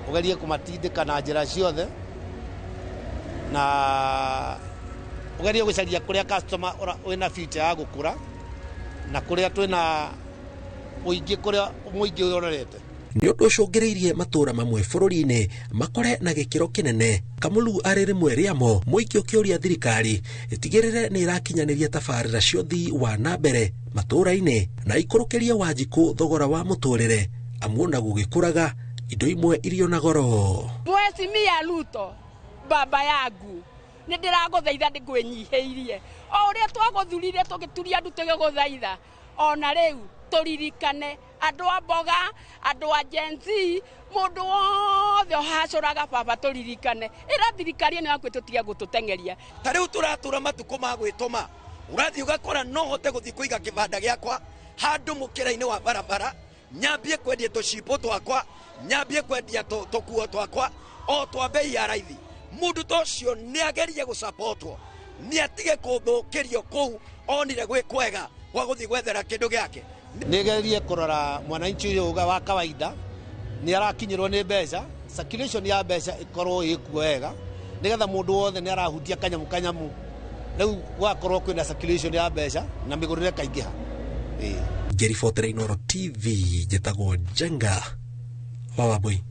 ũgerie kũmatindĩka na njĩra ciothe, na ũgerie gũcaria kũrĩa customer wĩna future ya gũkũra na kũrĩa twĩna ũingĩ, kũrĩa mũingĩ ũrorete. Nĩ ũndũ ũcũngĩrĩirie matũũra mamwe bũrũri-inĩ makore na gĩkĩro kĩnene. Kamulu arĩ rĩmwe rĩamo, mũingĩ ũkĩũria thirikari ĩtigĩrĩre nĩ ĩrakinyanĩria tabarĩra cia ũthii wa na mbere matũũra-inĩ na ikũrũkĩrie Wanjikũ thogora wa mũtũrĩre, amu ona gũgĩkũraga indo imwe irio na goro. Mheshimiwa Ruto, baba yangu, nĩ ndĩragũthaitha ndĩkwĩnyihĩirie o ũrĩa twagũthurire tũgĩturia andũ tũgĩgũthaitha, ona rĩu tũririkane andũ a mboga, andũ a Gen Z, mũndũ wothe ũhacũraga baba tũririkane. Ĩra thirikari ĩno yaku ĩtũtige gũtũteng'eria. Ta rĩu tũratũra matukũ ma gwĩtũma, ũrathiĩ ũgakora no hote gũthiĩ kũiga kĩbanda gĩakwa handũ mũkĩra-inĩ wa barabara, nyambie kwendia tũcimbo twakwa, nyambie kwendia tũkuo twakwa o twa bei ya raithi. Mũndũ ta ũcio nĩ agerie gũcapotwo, nĩ atige kũthũkĩrio kũu onire gwĩ kwega gwa gũthiĩ gwethera kĩndũ gĩake. Nĩgerie kũrora mwananchi ũyũ wa kawaida nĩ arakinyĩrwo nĩ mbeca, circulation ya mbeca ĩkorwo ĩkuo wega nĩgetha mũndũ wothe nĩ arahutia kanyamu kanyamu, rĩu gwakorwo kwĩna circulation ya mbeca na mĩgũrĩre kaingĩha. Ngĩribotera Inooro TV, njĩtagwo Njenga wa Wambui.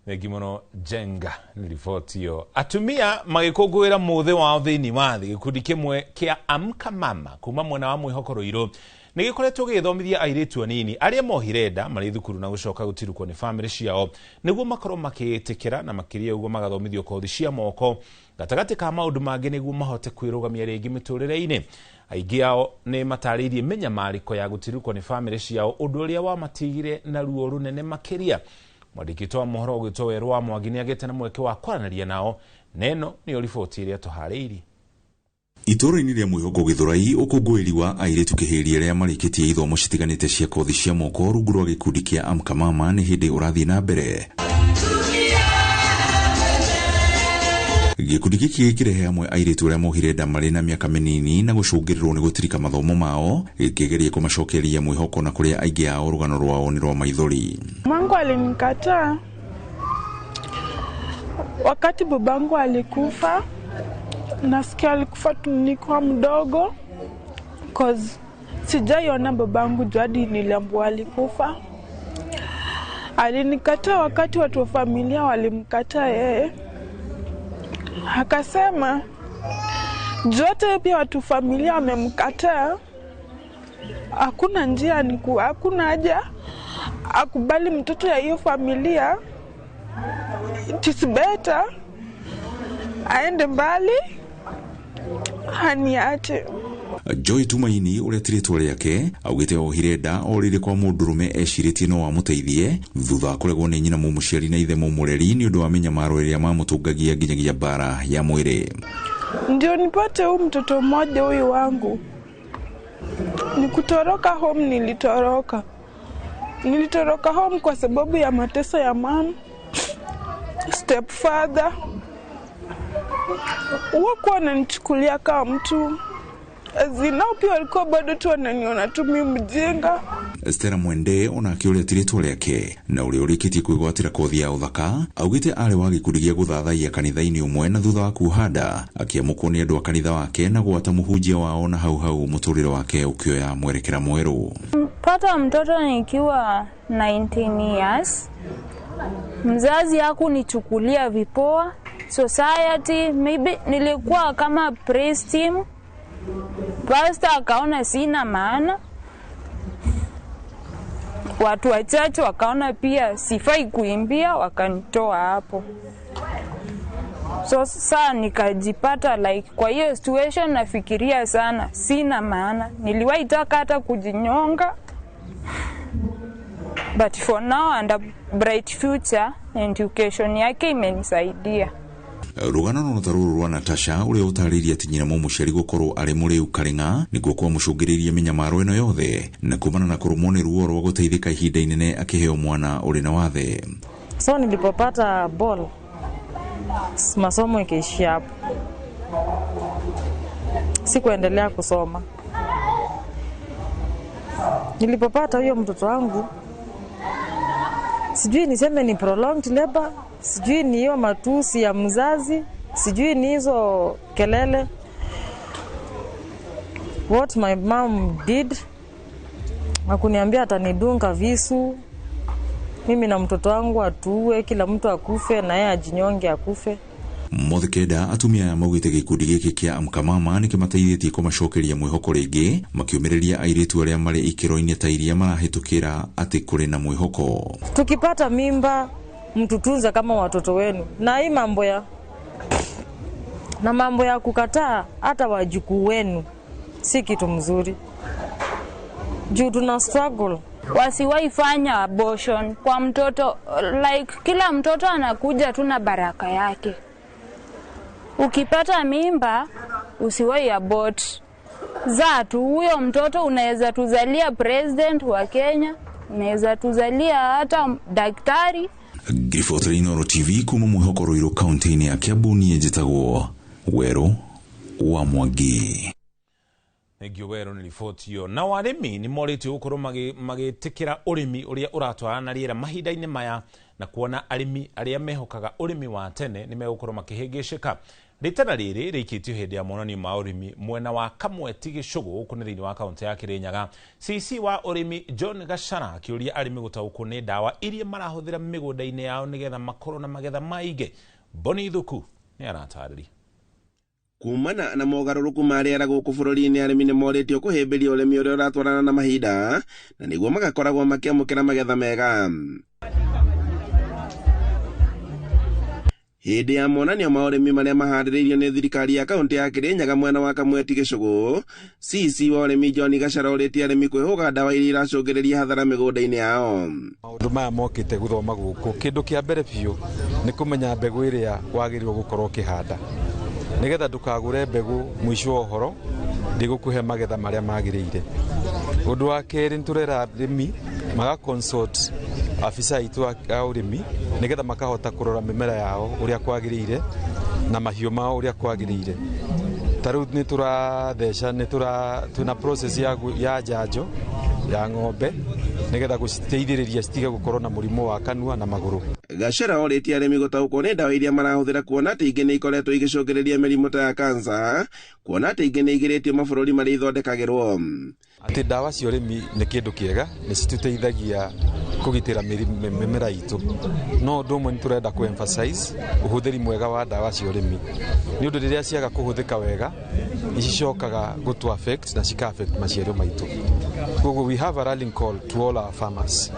Thengi mũno Njenga nĩ riboti ĩyo. Atumia magĩkũngũĩra mũthĩ wao thĩinĩ wa thĩ, gĩkundi kĩmwe kĩa Amka Mama kuma mwena wa Mwĩhoko Rũirũ nĩ gĩkoretwo gĩgĩthomithia airĩtu anini arĩa mohire nda marĩ thukuru na gũcoka gũtirukwo nĩ bamĩrĩ ciao nĩguo makorwo makĩĩtĩkĩra, na makĩria ũguo magathomithio kothi cia moko gatagatĩ ka maũndũ mangĩ nĩguo mahote kwĩrũgamia rĩngĩ mĩtũrĩre-inĩ. Aingĩ ao nĩ matarĩirie mĩnyamarĩko ya gũtirukwo nĩ bamĩrĩ ciao, ũndũ ũrĩa wamatigire na ruo rũnene makĩria. Mwandĩki wa mohoro ũgĩtwo Werũ wa Mwangi nĩ agĩte na mweke wa kwaranĩria nao, neno nĩyo riboti ĩrĩa tũharĩirie. Itũũra-inĩ rĩa Mwĩhoko Gĩthũrai, ũkũngũĩri wa airĩtu kĩhĩri arĩa marĩkĩtie ithomo citiganĩte cia kothi cia moko rungu rwa gĩkundi kĩa Amka Mama nĩ hĩndĩ ũrathiĩ na mbere. Gĩkundi gĩkĩ gĩkĩrehe hamwe airĩtu arĩa mohire nda marĩ na mĩaka mĩnini na gũcũngĩrĩrwo nĩ gũtirika mathomo mao, gĩkĩgeria kũmacokeria mwĩhoko na kũrĩa aingĩ ao rũgano rwao nĩ rwa maithori. Mamangu alinikataa wakati babangu alikufa. Nasikia alikufa nikiwa mdogo, cause sijaiona babangu juu hadi niliambiwa alikufa. Alinikataa wakati watu wa familia walimkataa yeye. Akasema jote pia watu familia wamemkataa, hakuna njia, hakuna haja akubali mtoto ya hiyo familia. It is better aende mbali aniache. Joy Tumaini ũrĩa ti rĩtwa rĩake augĩte ohire nda orĩire kwa mũndũrũme ecirĩtie no amũteithie thutha wa kũregwo nĩ nyina mũmũciari na ithe mũmũreri nĩ ũndũ wa mĩnyamaro ĩrĩa mamũtũngagia nginyagia mbara ya mwĩrĩ. Ndio nipate huyu mtoto mmoja huyu wangu. Nikutoroka home, nilitoroka. Nilitoroka home kwa sababu ya mateso ya mom, stepfather. Wakuwa wananichukulia kama mtu. Zinao pia walikuwa bado tu wananiona tu mimi mjinga. Stella Mwende onake ũrĩa ti rĩtwa rĩake na ũrĩa ũrĩkĩtie kwĩgwatĩra kothi ya ũthaka augĩte arĩ wa gĩkundi gĩa gũthathaiya kanitha-inĩ ũmwe na thutha wa kuoha nda akĩamũkwo nĩ andũ a kanitha wake na gwata mũhunjia wao na hau hau mũtũrĩre wake ũkĩoya mwerekera mwerũ. Pata mtoto nikiwa 19 years. Mzazi hakunichukulia vipoa. Society maybe nilikuwa kama praise team. Pastor akaona sina maana. Watu wachache wakaona pia sifai kuimbia, wakanitoa hapo. So sasa nikajipata like kwa hiyo situation nafikiria sana, sina maana. Niliwahi taka hata kujinyonga. But for now and a bright future, education yake imenisaidia. Rũgano no ta rũrũ rwa Natasha ũrĩa ũtarĩirie atĩ nyina mũmũciari gũkorwo arĩ mũrĩu karĩng'a nĩguo kwamũcũngĩrĩirie mĩnyamaro ĩno yothe na kumana na kũrũmwo nĩ ruo rwa gũteithĩka ihinda inene akĩheo mwana ũrĩ na wathe. So nilipopata ball, masomo ikaishia hapo, sikuendelea kusoma. Nilipopata huyo mtoto wangu, sijui niseme ni prolonged labor, sijui ni hiyo matusi ya mzazi, sijui ni hizo kelele. What my mom did, hakuniambia atanidunga visu, mimi na mtoto wangu atuue, kila mtu akufe na yeye ajinyonge akufe. Mothe kenda atumia aya maugĩte gĩkundi gĩkĩ kĩa Amka Mama nĩkĩmateithĩtie kũmacokeria mwĩhoko rĩngĩ makĩũmĩrĩria airĩtu arĩa marĩ ikĩro-inĩ ta iria marahĩtũkĩra atĩ kũrĩ na mwĩhoko. Tukipata mimba mtutunze kama watoto wenu, na hii mambo ya kukataa hata wajukuu wenu si kitu mzuri, juu tuna struggle. Wasiwahi fanya abortion kwa mtoto, like kila mtoto anakuja tu na baraka yake. Ukipata mimba usiwahi abort. Zaa tu huyo mtoto, unaweza tuzalia president wa Kenya, unaweza tuzalia hata daktari. Ngiribotera Inooro TV kuma mwĩhoko Ruiru kaunti-inĩ ya Kiambu, niĩ njĩtagwo Werũ wa Mwangi. Thengio Werũ nĩ riboti ĩyo. Nao arĩmi nĩ morĩtio gũkorwo magĩtĩkĩra ũrĩmi ũrĩa ũratwarana na rĩera mahinda-inĩ maya na kuona arĩmi arĩa mehokaga ũrĩmi wa tene nĩ megũkorwo makĩhĩngĩcĩka. Rĩtana rĩrĩ rĩikĩtio hĩndĩ ya monanio ma ũrĩmi mwena wa Kamweti Gĩcũgũ gũkũ nĩ thĩinĩ wa kaunti ya Kĩrĩnyaga. CC wa ũrĩmi John Gachara akĩũria arĩmi gũtaũkwo nĩ ndawa iria marahũthĩra mĩgũnda-inĩ yao nĩgetha makorwo na magetha maingĩ. Boni Ithuku nĩ aratarĩria. Kumana na mogarũrũku ma rĩera gũkũ bũrũri-inĩ, arĩmi nĩ morĩtio kũhĩmbĩria ũrĩmi ũrĩa ũratwarana na mahinda na nĩguo magakoragwo makĩamũkĩra magetha mega. Hĩndĩ ya monanio ma ũrĩmi marĩa maharĩrĩirio nĩ thirikari ya kaunti ya Kĩrĩnyaga mwena wa Kamweti Gĩcũgũ, CC wa ũrĩmi John Gachara ũrĩtie arĩmi kwĩhũga ndawa iria iracũngĩrĩria hathara mĩgũnda-inĩ yao. Maũndũ maya mokĩte gũthoma gũkũ, kĩndũ kĩa mbere biũ nĩ kũmenya mbegũ ĩrĩa wagĩrĩirwo gũkorwo ũkĩhanda, nĩgetha ndũkagũre mbegũ mũico wa ũhoro ndĩgũkũhe magetha marĩa magĩrĩire. Ũndũ wa kerĩ, nĩtũrera arĩmi maga consult afisa aitũ a ũrĩmi nĩgetha makahota kũrora mĩmera yao ũrĩa kwagĩrĩire na mahiũ mao ũrĩa kwagĩrĩire. Ta rĩu nĩtũratheca, twĩna process ya njanjo ya ng'ombe nĩgetha gũciteithĩrĩria citige gũkorwo na mũrimũ wa kanua na magũrũ. Gachara orĩtie arĩmi gũtaũkwo nĩ ndawa iria marahũthĩra kuona atĩ ingĩ nĩ ikoretwo igĩcũngĩrĩria mĩrimũ ta ya kansa, kuona atĩ ingĩ nĩ igirĩtio mabũrũri marĩa ithondekagĩrwo. Atĩ ndawa cia ũrĩmi nĩ kĩndũ kĩega, nĩ citũteithagia kũgitĩra mĩmera itũ, no ũndũ ũmwe nĩ tũrenda kũ emphasize ũhũthĩri mwega wa ndawa cia ũrĩmi, nĩ ũndũ rĩrĩa ciaga kũhũthĩka wega nĩ cicokaga gũtũ affect na cika affect maciaro maitũ. Koguo we have a rallying call to all our farmers,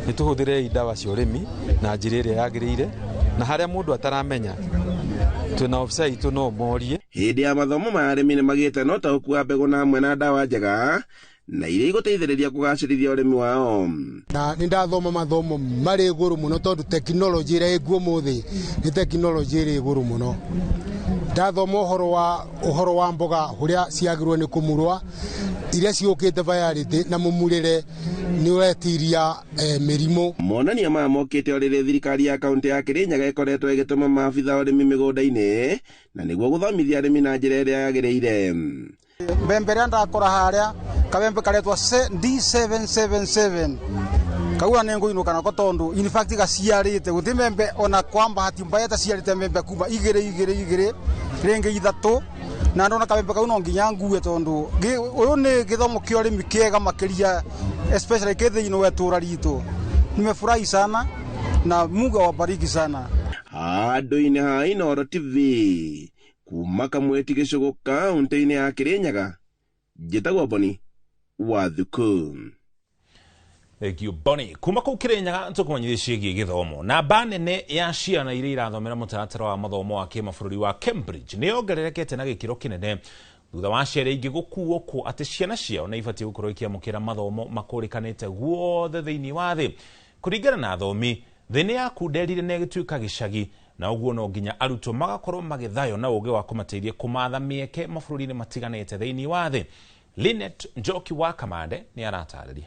nĩ tũhũthĩrei ndawa cia ũrĩmi na njĩra ĩrĩa yagĩrĩire, na harĩa mũndũ ataramenya twĩna ofisa itũ no morie. Hĩndĩ ya mathomo ma arĩmi nĩ magĩte na ũtaũku wa mbegũ na hamwe na ndawa njega na iria igũteithĩrĩria kũgacĩrithia ũrĩmi wao. Na nĩ ndathoma mathomo marĩ igũrũ mũno tondũ tekinoronjĩ ĩrĩa ĩkuo ũmũthĩ nĩ tekinoronjĩ ĩrĩ igũrũ mũno. Ndathoma ũhoro wa mboga ũrĩa ciagĩrĩirwo nĩ kũmurwa, iria ciũkĩte variety na mũmurĩre nĩ ũretiria mĩrimũ. Monania maya mokĩte o rĩrĩa thirikari ya kaunti ya Kĩrĩnyaga ĩkoretwo ĩgĩtũma maabitha a ũrĩmi mĩgũnda-inĩ na nĩguo gũthomithia arĩmi na njĩra ĩrĩa yagĩrĩire. Mbembe ĩrĩa ndakora harĩa kabembe karetwa D777 kaua nĩ ngũinũka nako tondũ in fact gaciarĩte gũtirĩ mbembe ona kwa bahati mbaya ĩtaciarĩte mbembe kuma igĩrĩ igĩrĩ igĩrĩ rĩngĩ ithatũ na ndona kabembe kau no nginya ngue tondũ ũyũ nĩ gĩthomo kĩa ũrĩmi kĩega makĩria especially kĩ thĩinĩ wa itũũra ritũ. Nimefurahi sana na Mungu awabariki sana. Handũ-inĩ ha Inooro TV kuma Kamweti gĩcũgũ kaũntĩ-inĩ ya Kĩrĩnyaga, njĩtagwo Boni wa Thuku. Thank you Bonnie. Kuma kũu Kĩrĩnyaga tũkũmenyithia ciĩgiĩ gĩthomo. Namba nene ya ciana iria irathomera mũtaratara wa mathomo wa kĩmabũrũri wa Cambridge nĩ yongererekete na gĩkĩro kĩnene thutha wa aciari aingĩ gũkuo kũ atĩ ciana ciao nĩ ibatiĩ gũkorwo ikĩamũkĩra mathomo makũrĩkanĩte guothe thĩinĩ wa thĩ. Kũringana na athomi, thĩ nĩ yakunderire na ĩgĩtuĩka gĩcagi na ũguo no nginya arutwo magakorwo magĩthaywo na ũgĩ wa kũmateithia kũmatha mĩeke mabũrũri-inĩ matiganĩte thĩinĩ wa thĩ. Linet Njoki wa Kamande nĩ aratarĩria.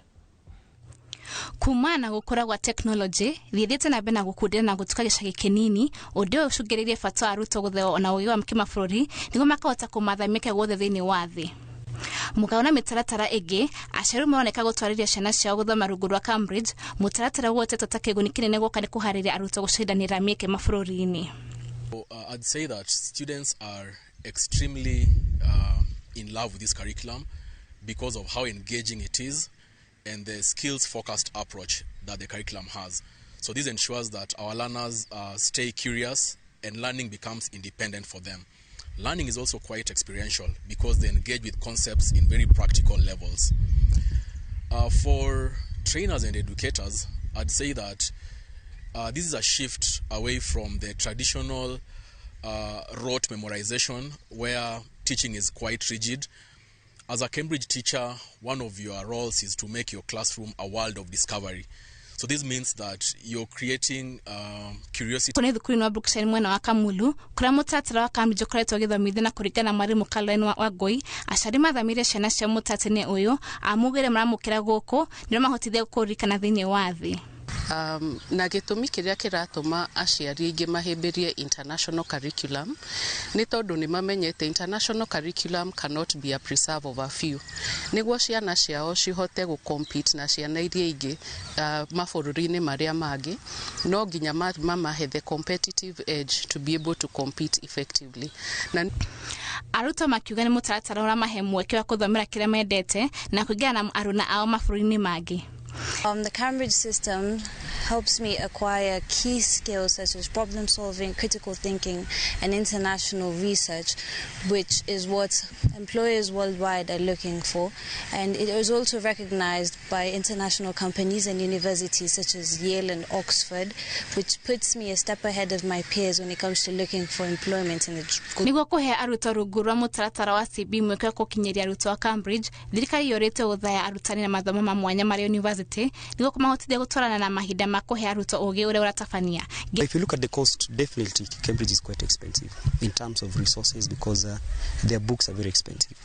Kumana na gũkũra gwa tekinoronjĩ thiĩthiĩte na mbere na gũkundera na gũtuka gĩcagi kĩnini ũndũ ũyũ ũcũngĩrĩirie bata wa arutwo gũtheo na ũgĩ wa kĩmabũrũri nĩguo makahota kũmatha mĩeke guothe thĩinĩ wa thĩ. Mũgao na mĩtaratara ĩngĩ, aciari maroneka gũtwarĩria ciana ciao gũthoma rungu rwa Cambridge, mũtaratara ũgwetetwo ta kĩguni kĩnene guoka nĩ kũharĩria arutwo gũcindanĩra mĩeke mabũrũri-inĩ. I'd say that students are extremely in love with this curriculum because of how engaging it is and the skills-focused approach that the curriculum has. So this ensures that our learners stay curious and learning becomes independent for them. Learning is also quite experiential because they engage with concepts in very practical levels. For trainers and educators, I'd say that this is a shift away from the traditional rote memorization where teaching is quite rigid. As a Cambridge teacher, one of your roles is to make your classroom a world of discovery. So this means that you're creating curiosity. Kũrĩ thukuru-inĩ wa Brookshire mwena wa Kamulu kũrĩa mũtaratara wa Cambridge ũkoretwo ũgĩthomithio na kũringana na mwarimũ Caroline Wangũi, aciari mathamĩire ciana ciao mũtaratara-inĩ ũyũ amugĩre maramũkĩra gũkũ nĩo mahotithia kũririkana thĩinĩ wa thĩ. Na gĩtũmi kĩrĩa kĩratũma aciari aingĩ mahĩmbĩrie international curriculum nĩ tondũ nĩ mamenyete international curriculum cannot be a preserve of a few. Nĩguo ciana ciao cihote gũ compete na ciana iria ingĩ mabũrũri-inĩ marĩa mangĩ, no nginya mamahe the competitive edge to be able to compete effectively. Na arutwo makiuga nĩ mũtaratara ũramahe mweke wa gũthomera kĩrĩa mendete na kũingĩra na aruna ao mabũrũri-inĩ mangĩ. The Cambridge system helps me acquire key skills such as problem solving, critical thinking, and international research, which is what employers worldwide are looking for. And it is also recognized by international companies and universities such as Yale and Oxford, which puts me a step ahead of my peers when it comes to looking for employment in the Nĩguo kũhe arutwo rungu rwa mũtaratara wa CB mweke wa gũkinyĩria arutwo a Cambridge, thirikari yorĩte gũthaya arutani na mathomo ma mwanya marĩa university nĩguo kũmahotithia gũtwarana na mahinda ma kũhe arutwo ũgĩ ũrĩa ũratabania. If you look at the cost, definitely Cambridge is quite expensive in terms of resources because their books are very expensive.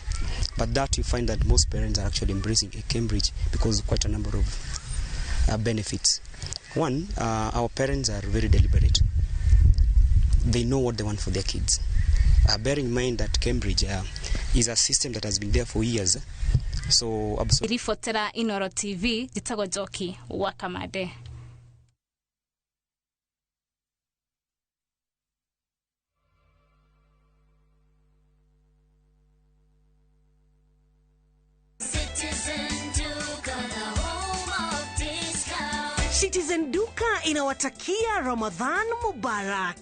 But that you find that most parents are actually embracing a Cambridge because of quite a number of benefits. One, our parents are very deliberate. They know what they want for their kids. Bear in mind that Cambridge is a system that has been there for years. So, Ribotera Inooro TV, njĩtagwo Njoki wa Kamande. Citizen Duka inawatakia Ramadhan Mubarak.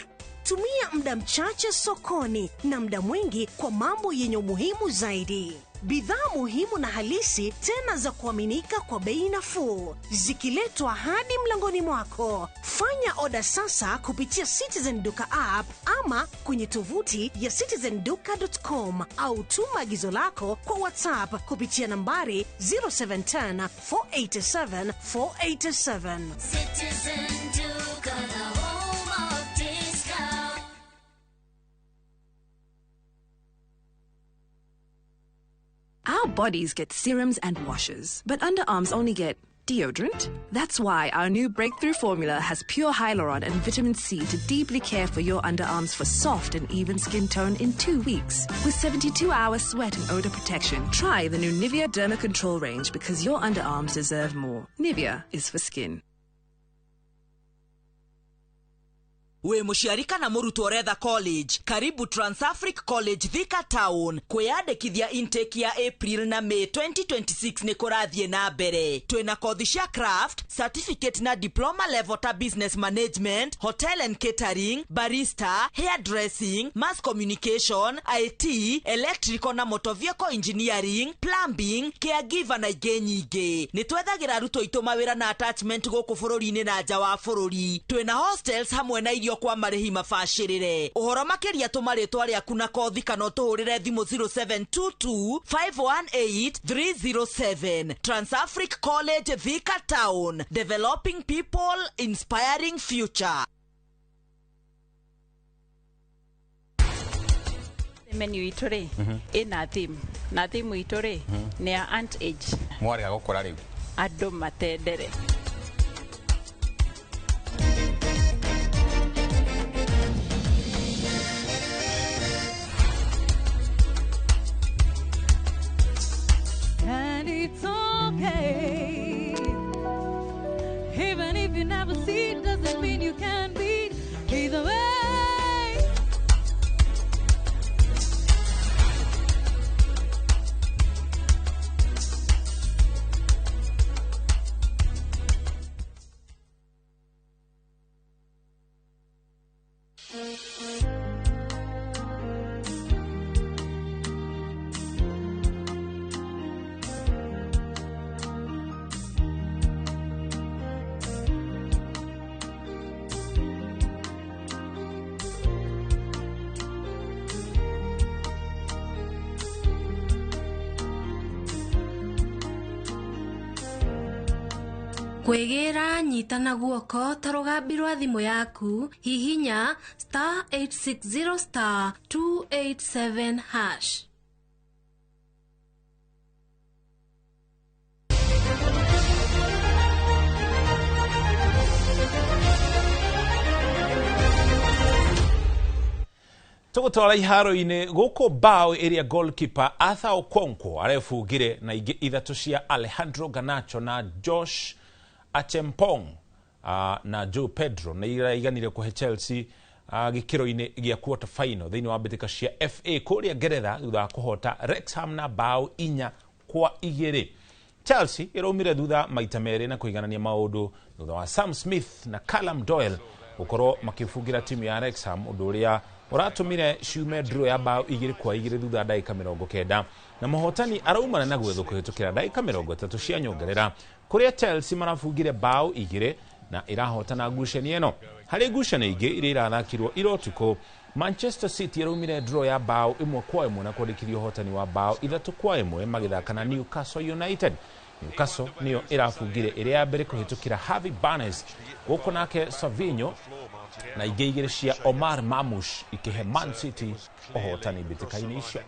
Tumia muda mchache sokoni na muda mwingi kwa mambo yenye umuhimu zaidi. Bidhaa muhimu na halisi tena za kuaminika kwa bei nafuu, zikiletwa hadi mlangoni mwako. Fanya oda sasa kupitia Citizen Duka app ama kwenye tovuti ya citizenduka.com au tuma agizo lako kwa WhatsApp kupitia nambari 0710 487 487. Citizen Duka, the home of discount. Our bodies get serums and washes, but underarms only get Deodorant? That's why our new breakthrough formula has pure hyaluron and vitamin C to deeply care for your underarms for soft and even skin tone in 2 weeks. With 72-hour sweat and odor protection, try the new Nivea Derma Control range because your underarms deserve more. Nivea is for skin. Wĩ mũciari kana mũrutwo ũretha college, karibu Transafric College, Thika Town. Kwĩyandĩkithia intake ya April na May 2026 nĩ kũrathiĩ na mbere. Twĩna kothi cia craft, certificate na diploma level ta business management, hotel and catering, barista, hairdressing, mass communication, IT, electrical na motor vehicle engineering, plumbing, caregiver na ingĩ nyingĩ. Nĩ twethagĩra arutwo aitũ mawĩra na attachment gũkũ bũrũri-inĩ na nja wa bũrũri. Twĩna hostels hamwe na irio kwa marĩhi mabacĩrĩre. Ũhoro makĩria tũma rĩtwa rĩaku na kothi kana ũtũhũrĩre thimũ 0722 518 307. Transafric College, Thika Town, developing people, inspiring future. Menu itũ rĩ ĩna theme, na theme itũ rĩ nĩ ya ant age. Mwarega gũkũra rĩu. Andũ matendere. And it's okay. Even if you never see it, doesn't mean you can't beat. Either way. Kwĩgĩra nyita na guoko ta rũgambi rwa thimũ yaku, hihinya *860 *287#. Tũgũtwara iharo-inĩ gũkũ bao ĩrĩa goalkeeper Arthur Okonkwo arebungire na ingĩ ithatũ cia Alejandro Garnacho na Josh Achempong na Joe Pedro nĩ iraiganire kũhe Chelsea gĩkĩro-inĩ gĩa quarter final thĩinĩ wa mbĩtĩka cia FA kũrĩa Ngeretha thutha wa kũhota Wrexham na bao 4-2. Chelsea ĩraumire thutha maita merĩ na kũiganania maũndũ thutha wa Sam Smith na Callum Doyle gũkorwo makĩbungĩra timu ya Wrexham, ũndũ ũrĩa ũratũmire ciume draw ya bao 2-2 thutha ndagĩka 90, na mũhotani araumana na gwethwo kũhĩtũkĩra ndagĩka 30 cia nyongerera kũrĩa Chelsea marabungire bao 2 na ĩrahotana ngucanio ĩno. Harĩ ngucanio ingĩ iria irathakirwo ira ũtukũ, Manchester City ĩraumire draw ya bao 1-1 na kwandĩkithia ũhotani wa bao 3-1 magĩthaka na Newcastle United. Newcastle nĩyo ĩrabungire ĩrĩa ya mbere kũhĩtũkĩra Harvey Barnes, gũkũ nake Savinho na ingĩ igĩrĩ cia Omar Marmoush ikĩhe Man City ũhotani mbĩtĩka-inĩ icio.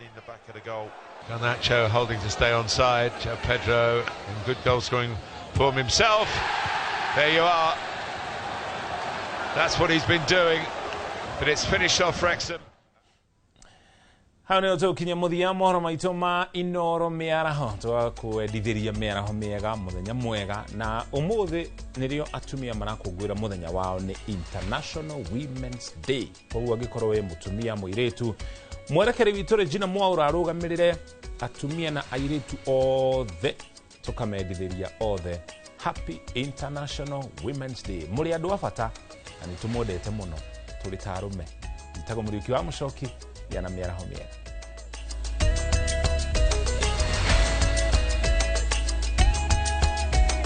Garnacho holding to stay onside. Pedro in good goal scoring form himself. There you are. That's what he's been doing, but it's finished off Wrexham. Hau nĩho tũgũkinyia mũthia mohoro maitũ ma Inoro mĩaraho, tũgakwendithĩria mĩaraho mĩega, mũthenya mwega, na ũmũthĩ nĩrĩo atumia marakũngũĩra mũthenya wao nĩ International Women's Day. Koguo angĩkorwo wĩ mũtumia mũirĩtu, mwerekeri witũ Regina Mwaura arũgamĩrĩre atumia na airĩtu othe, tũkamendithĩria othe Happy International Women's Day. Mũrĩ andũ a bata na nĩ tũmwendete mũno tũrĩ ta arũme. Njĩtagwo Mũriũki wa Mũcoki, gĩa na mĩaraho mĩega.